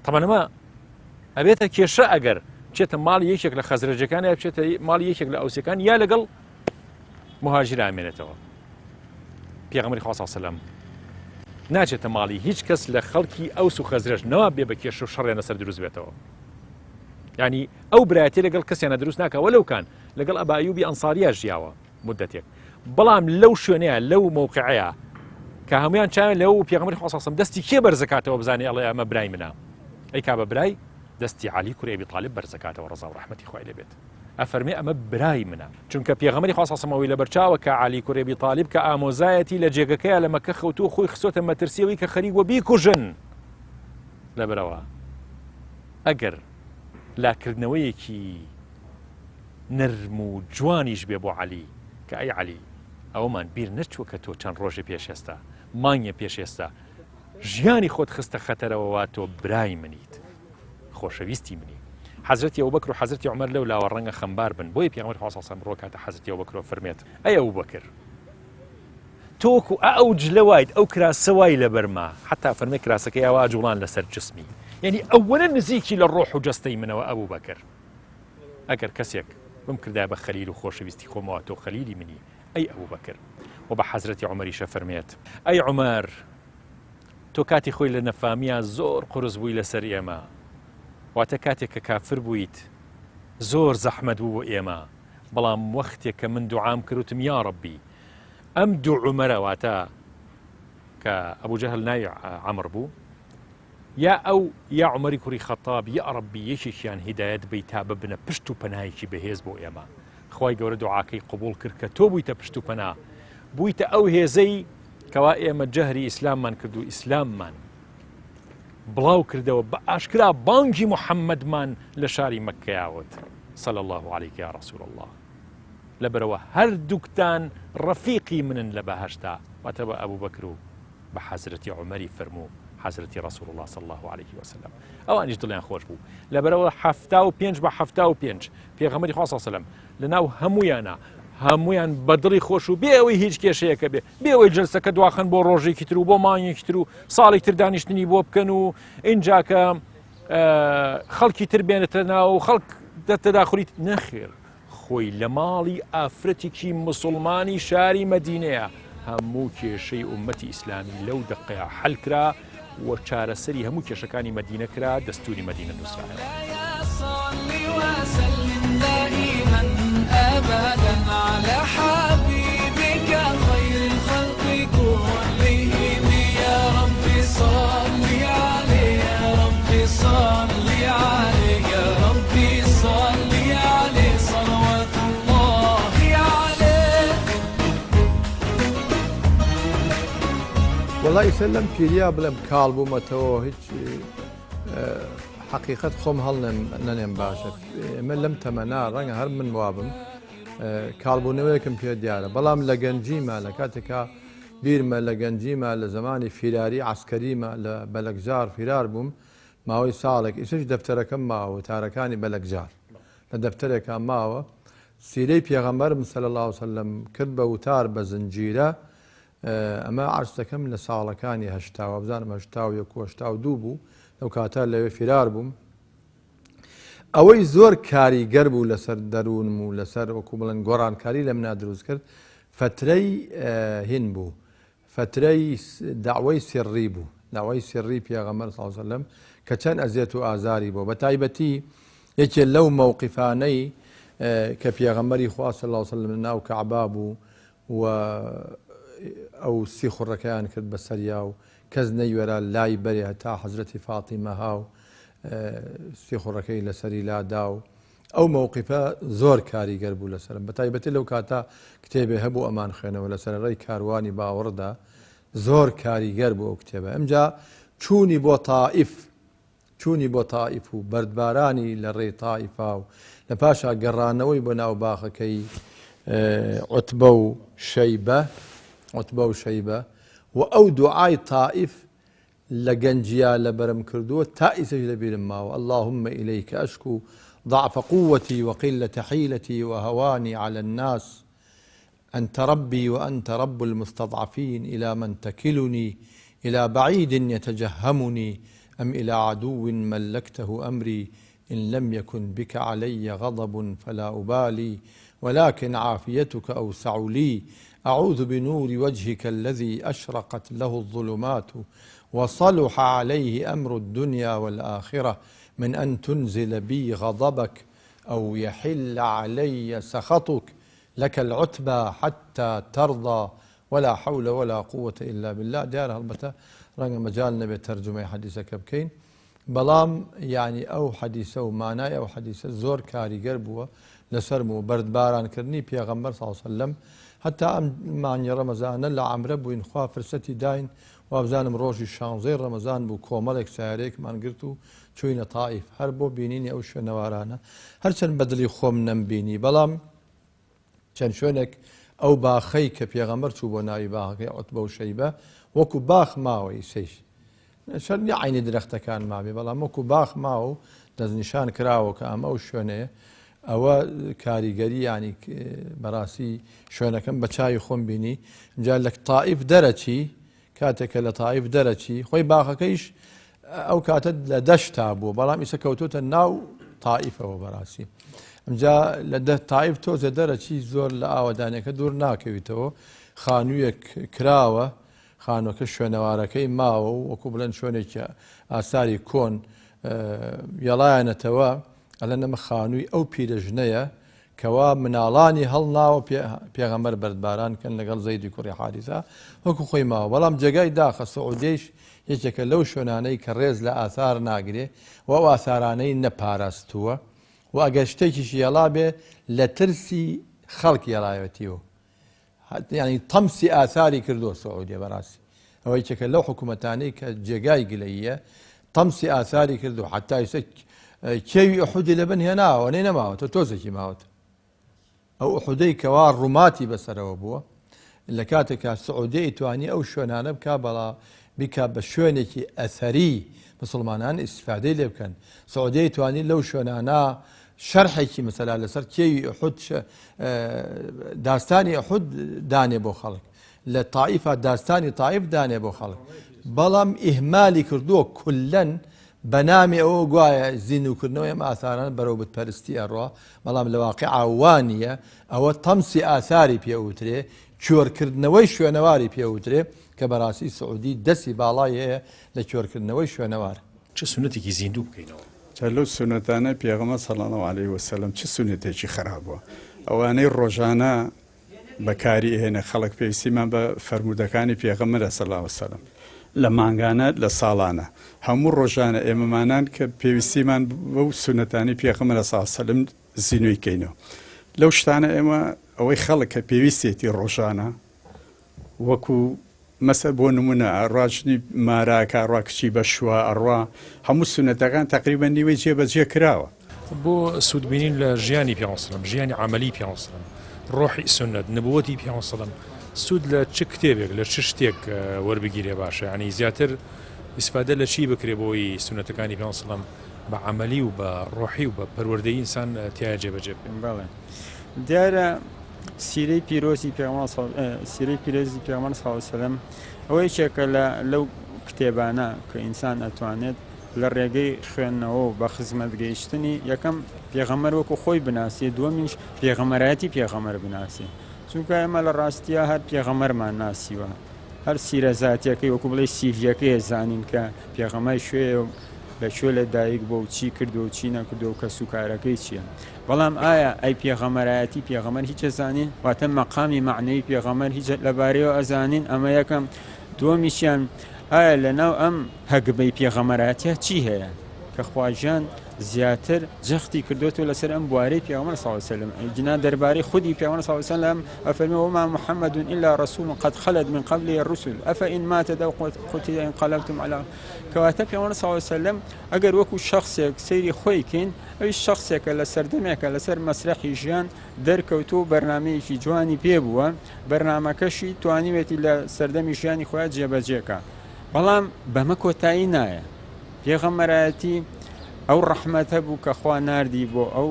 تەمەنەمە ئەبێتە کێشە ئەگەر بچێتە ماڵی یەکێک لە خەزرەجەکان یا بچێتە ماڵی یەکێک لە ئەوسەکان یا لەگەڵ مهاجر ئامێنێتەوە پێغەمبەری خوا صلی الله ناچێتە ماڵی هیچ کەس لە خەڵکی ئەوس و خەزرەج نەوا بێ بە کێشە و شەڕیان لەسەر دروست بێتەوە ینی ئەو برایەتی لەگەڵ کەسیانە دروست ناکە وەلەوکان لەگەڵ ئەبایوبی ئەنساریە ژیاوە مدەتێک بەڵام لەو شوێنەیە لەو موقعەیە کە هەمویان چاویان لەو و پێغەمبەری خوا صلی دەستی کێ بەرزەکاتەوە بزانێ ئەڵێ ئەمە برای منە ئەی کا بە برای دەستی علی کوڕی ئەبی طالب بەرزەکاتەوە ڕەزا و ڕەحمەتی خوای لێ بێت ئەفەرمێ ئەمە برای منە چونکە پێغەمبەری خوا صلی ئەوەی لەبەرچاوە کە علی کوڕی ئەبی طالب کە ئامۆزایەتی لە جێگەکەیە لە مەکە خەوتوو خۆی خستۆتە مەترسیەوەی کە خەریک وە بیکوژن لەبەرەوە ئەگەر لاکردنەوەیەکی نەرم و جوانیش بێ بۆ عەلی کە ئەی عەلی ئەوەمان بیر نەچووە کە تۆ چەند ڕۆژێ پێش ئێستا مانگێ پێش ئێستا ژیانی خۆت خستە خەتەرەوە وا تۆ برای منیت خۆشەویستی منی حەزرەتی ئەوبەکر و حەزرەتی عومەر لەو لاوە ڕەنگە خەمبار بن بۆیە پێغەمبەری خوا صلی الله علیه و سلم ڕۆکاتە حەزرەتی ئەوبەکر و فەرمێت ئەی ئەوبەکر تۆ وەکو ئا ئەو جلە وایت ئەو کراسە وای لەبەرما حتا فەرمێ کراسەکەی ئاوا جوڵان لەسەر جسمی یعنی ئەوەنە نزیکی لە ڕۆح و جەستەی منەوە ئەبوبەکر ئەگەر کەسێک بمکردایە بە خەلیل و خۆشەویستی خۆمەوە تۆ خەلیلی منی ئەی ئەبوبەکر و بە حەزرەتی عومەریشە فەرمێت ئەی عومەر تۆ کاتی خۆی لە نەفامیا زۆر قورس بووی لەسەر ئێمە واتە کاتێک کە کافر بوویت زۆر زەحمەت بوو بۆ ئێمە بەڵام وەختێک کە من دوعام کرد وتم یا ڕەبی ئەم دوو عومەرە واتە کە ئەبوو جەهل ناوی عەمر بوو یا ئەو یا عومەری کوڕی خەتاب یاڕەبی یەکێکیان هیدایەت بەی تا ببنە پشت و پەنایەکی بەهێز بۆ ئێمە خوای گەورە دوعاکەی قبوڵ کرد کە تۆ بوویتە پشت و پەنا بوویتە ئەو هێزەی کەوا ئێمە جەهری ئیسلاممان کرد و ئیسلاممان بڵاو کردەوە بە ئاشکرا بانگی محەممەدمان لە شاری مەککەیاوت صلى الله عليك يا رسول الله لەبەرەوە هەردووکتان ڕەفیقی منن لە بەهەشتا واتە بە ئەبوو بەکر و بە حەزرەتی عومەری فەرموو حەزرەتی ڕەسوڵ اللە صلی اللە علیه وسلم ئەوانیش دڵیان خۆش بوو لەبەرەوە 75 بە 75 پێغەمبەری خوا صلی اللە علیه وسلم لەناو هەمویانە هەمویان بە دڵی خۆش و بێ ئەوەی هیچ کێشەیەکە بێ بێ ئەوەی جلسەکە دواخن بۆ ڕۆژێکی تر و بۆ مانگێکی تر و ساڵێک تر دانیشتنی بۆ بکەن و ئینجاکە خەڵکی تر بێنێتە ناو خەڵک دەتەداخلی نەخێر خۆی لە ماڵی ئافرەتێکی موسوڵمانی شاری مەدینەیە، هەموو کێشەی ئوممەتی ئیسلامی لەو دەقەیا حەل کرا و چارەسەری هەموو کێشەکانی مەدینە کرا، دەستووری مەدینە نووسرایەوە. وەڵا ئیسە لەم پیریا بڵێم کاڵ بوومەتەوە هیچ حەقیقەت خۆم هەڵنێم نەنێم باشە ئێمە لەم تەمەنا ڕەنگە هەر من وابم کاڵبوونەوەیەکم پێ دیارە بەڵام لە گەنجیمە لە کاتێکا بیرمە لە گەنجیمە لە زمانی فیراری عسکەریمە لە بەلەکجار فیرار بووم ماوەی ساڵێک ئیسش دەفتەرەکەم ماوە وتارەکانی بەلەکجار لە دەفتەرێکا ماوە سیرەی پێغەمبەرم صلی اللە علیه وسلم کرد بە وتار بە زنجیرە ئەمە عەرز دەکەم لە ساڵەکانی هەشتا وابزانم 81 و 82 بوو لەو کاتە لەوێ فیرار بووم ئەوەی زۆر کاریگەر بوو لەسەر دەروونم و لەسەر وەکو بڵێن گۆڕانکاری لە منا دروست کرد فترەی هین بوو. فەترەی دەعوەی سیڕی بوو، دەعوەی سیڕی پێغەمبەر صلی اللە علیە وسلم کە چەند ئەزیەت و ئازاری بووە، بەتایبەتی یەکێ لەو مەوقیفانەی کە پێغەمبەری خوا صلی اللە علیە وسلم لە ناو کەعبا بوو و ئەو سیخوڕەکەیان کرد بە سەریا و کەس نەیوێرا لای بەرێ هەتا حەزرەتی فاتیمە ها و سیخوڕەکەی لەسەری لادا و ئەو مەوقیفە زۆر کاریگەر بوو لەسەرم بەتایبەتی لەو کاتە کتێبێ هەبوو ئەمان خوێنەوە لەسەر ڕێی کاروانی باوەڕدا زۆر کاریگەر بوو ئەو کتێبە ئەمجا چوونی بۆ تائیف چوونی بۆ تائیف و بەردبارانی لە ڕێی تائیفا و لە پاشا گەڕانەوەی بۆ ناو باخەکەی عوتبە و شەیبە عوتبە و شەیبە و ئەو دوعای تائیف لە گەنجیا لەبەرم کردووە تا ئیسەش لەبیرم ماوە اللهم الیک اشکو ضعف قوتی وقلة حیلتی وهوانی علی الناس انت ربی وانت رب المستضعفین الی من تکلنی الی بعید یتجهمنی ام الی عدو ملکته امری ان لم یکن بک علی غضب فلا ابالی ولکن عافیتک اوسع لی اعوذ بنور وجهک الذی اشرقت له الظلمات وصلح علیه امر الدنیا والآخرە من ان تنزل بی غضبک او یحل علی سخطک لک العتبی حتی ترضی ولا حول ولا قوة الا باللە دیارە هەڵبەتە ڕەنگە مەجال نەبێت تەرجومەی حەدیسەکە بکەین بەڵام یانی ئەو حەدیسە و مانای ئەو حەدیسە زۆر کاریگەر بووە لەسەرم و بەردبارانکردنی پێغەمبەر صلی اللە علیە وسلم هەتا ئەم مانگی ڕەمەزانە لە عەمرە بووین خوا فرسەتی داین وابزانم ڕۆژی شانزەی ڕەمەزان بوو کۆمەڵێک سیارەیەکمان گرت و چووینە تائیف هەر بۆ بینینی ئەو شوێنەوارانە هەرچەند بەدڵی خۆم نەمبینی بەڵام چەند شوێنێک ئەو باخەی کە پێغەمبەر چوو بۆ ناوی باخەکەی عوتبە و شەیبە وەکو باخ ماوە ئیسەیش شەرت نییە عەینی درەختەکان مابێ بەڵام وەکو باخ ماوە و دەستنیشان کراوە کە ئەمە ئەو شوێنەیە ئەوە کاریگەری ینی بەڕاستی شوێنەکەم بە چاوی خۆم بینی جا لە تائیف دەرەچی کاتێک کە لە تائیف دەرەچی خۆی باخەکەیش ئەو کاتە لە دەشتا بوو بەڵام ئیسە کەوتۆتە ناو تائیفەوە بەڕاستی ئەمجا لە دە تائیف تۆزە دەرەچی زۆر لە ئاوەدانەکە دوور ناکەویتەوە خانوویەک کراوە خانووەکە شوێنەوارەکەی ماوە و وەکو بڵێن شوێنێکی ئاساری کۆن یەڵایانەتەوە ئەلەن ئەمە خانووی ئەو پیرەژنەیە کەوا مناڵانی هەڵناوە پێغەمبەر بەردباران کەن لەگەڵ زەیدی کوڕی حاریسە وەکو خۆی ماوە بەڵام جێگای داخە سعودیەیش یەکێکە لەو شوێنانەی کە ڕێز لە ئاثار ناگرێ و ئەو ئاثارانەی نەپاراستووە و ئەگەر شتێکیشی یەڵا بێ لە ترسی خەڵک یەڵایەتیەوە یانی تەمسی ئاثاری کردووە سعودیە بەڕاستی ئەوە یەکێکە لەو حکوومەتانەی کە جێگای گلەییە تەمسی ئاثاری کردو حتا ئیسە کێوی ئوحودی لەبن هێناوە نەی نەماوەتە تۆزێکی ماوەتە ئەو ئوحودەی کەوا ڕووماتی بەسەرەوە بووە لە کاتێکا سعودیە توانی ئەو شوێنانە بک بەڵا بیکا بە شوێنێکی ئەثەری مسلمانان ئیسفادەی لێ بکەن سعودیە توانی لەو شوێنانە شەرحێکی مەسەلا لەسەر کێوی ئوحود داستانی ئوحود دانێ بۆ خەڵک لە تائیفا داستانی تائیف دانێ بۆ خەڵک بەڵام ئیهمالی کردووە کولەن بەنامی ئەوە گوایە زیندووکردنەوەی ئەم ئاسارانە بەرەو بتپەرستی ئەڕوا بەڵام لە واقعا وا نییە ئەوە تەمسی ئاساری پێوترێ کۆرکردنەوەی شوێنەواری پێوترێ کە بەڕاستی سعودی دەستی باڵای هەیە لە کۆرکردنەوەی شوێنەوار. چ سوننەتێکی زیندوو بکەینەوە؟ جا لەو سوننەتانەی پێغەمبەر صلی اللە علیە وسلم چ سوننەتێکی خراپ بووە؟ ئەوانەی ڕۆژانە بەکاری ئەهێنێ خەڵک پێویستیمان بە فەرموودەکانی پێغەمبەرە صلی اللە علیە وسلم لە مانگانە لە ساڵانە هەموو ڕۆژانە ئێمەمانان کە پێویستیمان بەو سوننەتانەی پێغەمبەرە صلی اللە علیە وسلم زینووی کەینەوە لەو شتانە ئێمە ئەوەی خەڵک کە پێویستێتی ڕۆژانە وەکو مەسەل بۆ نمونە ئەڕا ژنی ماراکە ئەڕا کچی بەشوە ئەڕا هەموو سونەتەکان تەقریبەن نیوەی جێ بەجێ کراوە. بۆ سوود بینین لە ژیانی پێغەمبەر سەلام، ژیانی عەمەلی پێغەمبەر سەلام، ڕۆحی سوننەت، نبوەتی پێغەمبەر سەلام، سوود لە چ کتێبێک، لە چ شتێک وەربگیرێ باشە؟ یانی زیاتر ئیسفادە لە چی بکرێ بۆی سوننەتەکانی پێغەمبەر سەلام بە عەمەلی و بە ڕۆحی و بە پەروەردەیی ئینسان تیایا جێبەجێ بکرێ؟ بەڵێ دیارە سیرەی پیرۆزی پێغەمبەر سیرەی پیرۆزی پێغەمبەر صلی الله علیه وسلم ئەوە یەکێکە لە لەو کتێبانە کە ئینسان ئەتوانێت لە ڕێگەی خوێندنەوە و بە خزمەت گەیشتنی یەکەم پێغەمبەر وەکو خۆی بناسێ دووەمیش پێغەمبەرایەتی پێغەمبەر بناسێ چونکە ئێمە لە ڕاستیە هەر پێغەمبەرمان ناسیوە. هەر سیرە زاتیەکەی وەکو بڵێی سیڤیەکەی ئەزانین کە پێغەمبەر کوێیە و لە کوێ لە دایک بووە و چی کردووە و چی نەکردووە و کەسوکارەکەی چییە. بەڵام ئایا ئەی پێغەمبەرایەتی پێغەمبەر هیچ ئەزانین؟ واتە مەقامی مەعنەوی پێغەمبەر هیچ لەبارەیەوە ئەزانین؟ ئەمە یەکەم. دووەمیشیان ئایا لەناو ئەم هەگبەی پێغەمبەرایەتیە چی هەیە کە خواگیان زیاتر جەختی کردوێتەوە لەسەر ئەم بوارەی پێغەمبەر صلی الله علیه و سلم جنا دەربارەی خودی پێغەمبەر صلی الله علیه و سلم ئەفەرمێ وما محمد الا رسول قد خلت من قبله الرسل افإن مات او قتل انقلبتم على کەواتە پێغەمبەر صلی الله علیه و سلم ئەگەر وەکو شخصێک سەیری خۆی کەین ئەویش شخصێکە لە سەردەمێکە لەسەر مەسرەحی ژیان دەرکەوتووە و بەرنامەیەکی جوانی پێ بووە، بەرنامەکەشی توانیوێتی لە سەردەمی ژیانی خۆیا جێبەجێ کا. بەڵام بەمە کۆتایی نایە. پێغەمبەرایەتی ئەو ڕەحمەتە بوو کە خوا ناردی بۆ ئەو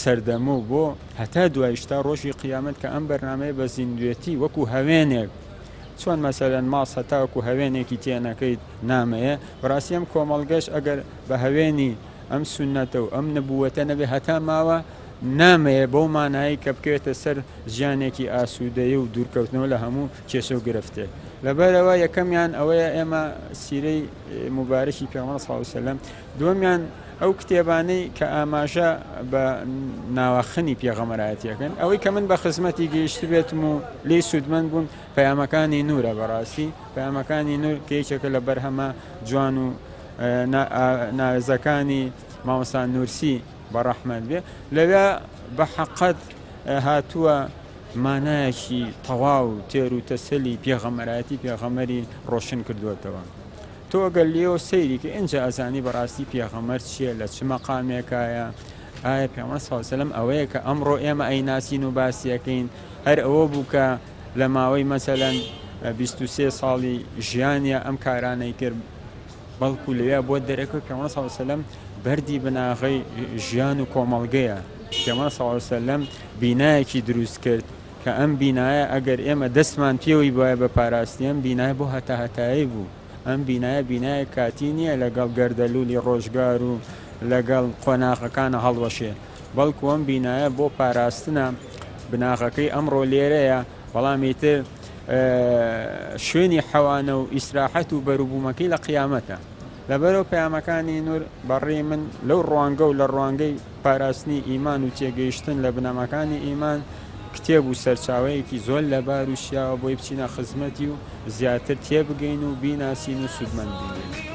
سەردەمە و بۆ هەتا دوایش تا ڕۆژی قیامەت کە ئەم بەرنامەیە بە زیندوێتی وەکو هەوێنێک چۆن مەسەلەن ماس هەتاکو هەوێنێکی تێنەکەیت نامەیە بەڕاستی ئەم کۆمەڵگەش ئەگەر بە هەوێنی ئەم سوننەتە و ئەم نبووەتە نەبێ هەتا ماوە نامەیە بەو مانایەی کە بکەوێتە سەر ژیانێکی ئاسوودەیی و دوورکەوتنەوە لە هەموو کێشە و گرفتێک. لەبەرئەوە یەکەمیان ئەوەیە ئێمە سیرەی موبارەکی پێغەمبەر صلی اللە علیه وسلم، دووەمیان ئەو کتێبانەی کە ئاماژە بە ناواخنی پێغەمبەرایەتی ئەکەن، ئەوەی کە من بە خزمەتی گەیشتبێتم و لێی سوودمەند بووم پەیامەکانی نوورە، بەڕاستی پەیامەکانی نوور کە یەکێکە لە بەرهەمە جوان و ناوێزەکانی مامۆستا نورسی بە ڕەحمەت بێ لەوێ بە حەقەت هاتووە مانایەکی تەواو تێر و تەسەلی پێغەمەرایەتی پێغەمەری ڕۆشن کردووەتەوە تۆ گەر لێەوە سەیری کە ئینجا ئەزانی بەڕاستی پێغەمەر چییە لە چ مەقامێکایە ئایا پێغەمبەر صلی الله علیه و سلم ئەوەیە کە ئەمڕۆ ئێمە ئەیناسین و باسیەکەین هەر ئەوە بوو کە لە ماوەی مەسەلەن 23 ساڵی ژیانە ئەم کارانەی کرد بەڵکو لەوێ بۆت دەرەکەوت پێغەمبەر صلی اللە علیە وسلم بەردی بناغەی ژیان و کۆمەڵگەیە پێغەمبەر صلی اللە علیە وسلم بینایەکی دروست کرد کە ئەم بینایە ئەگەر ئێمە دەستمان پێوەی بوایە بە پاراستنی ئەم بینایە بۆ هەتاهەتایی بوو ئەم بینایە بینایە کاتی نییە لەگەڵ گەردەلوولی ڕۆژگار و لەگەڵ قۆناغەکانە هەڵوەشێ بەڵکو ئەم بینایە بۆ پاراستنە بناغەکەی ئەمڕۆ لێرەیە بەڵام ئیتر شوێنی حەوانە و ئیسراحەت و بەروبوومەکەی لە قیامەتە. لەبەرئەوە پەیامەکانی نور بەڕێی من لەو ڕوانگە و لە ڕوانگەی پاراستنی ئیمان و تێگەیشتن لە بنەماکانی ئیمان کتێب و سەرچاوەیەکی زۆر لەبار و شیاوە بۆی بچینە خزمەتی و زیاتر تێبگەین و بیناسین و سوودمەند بین لێی.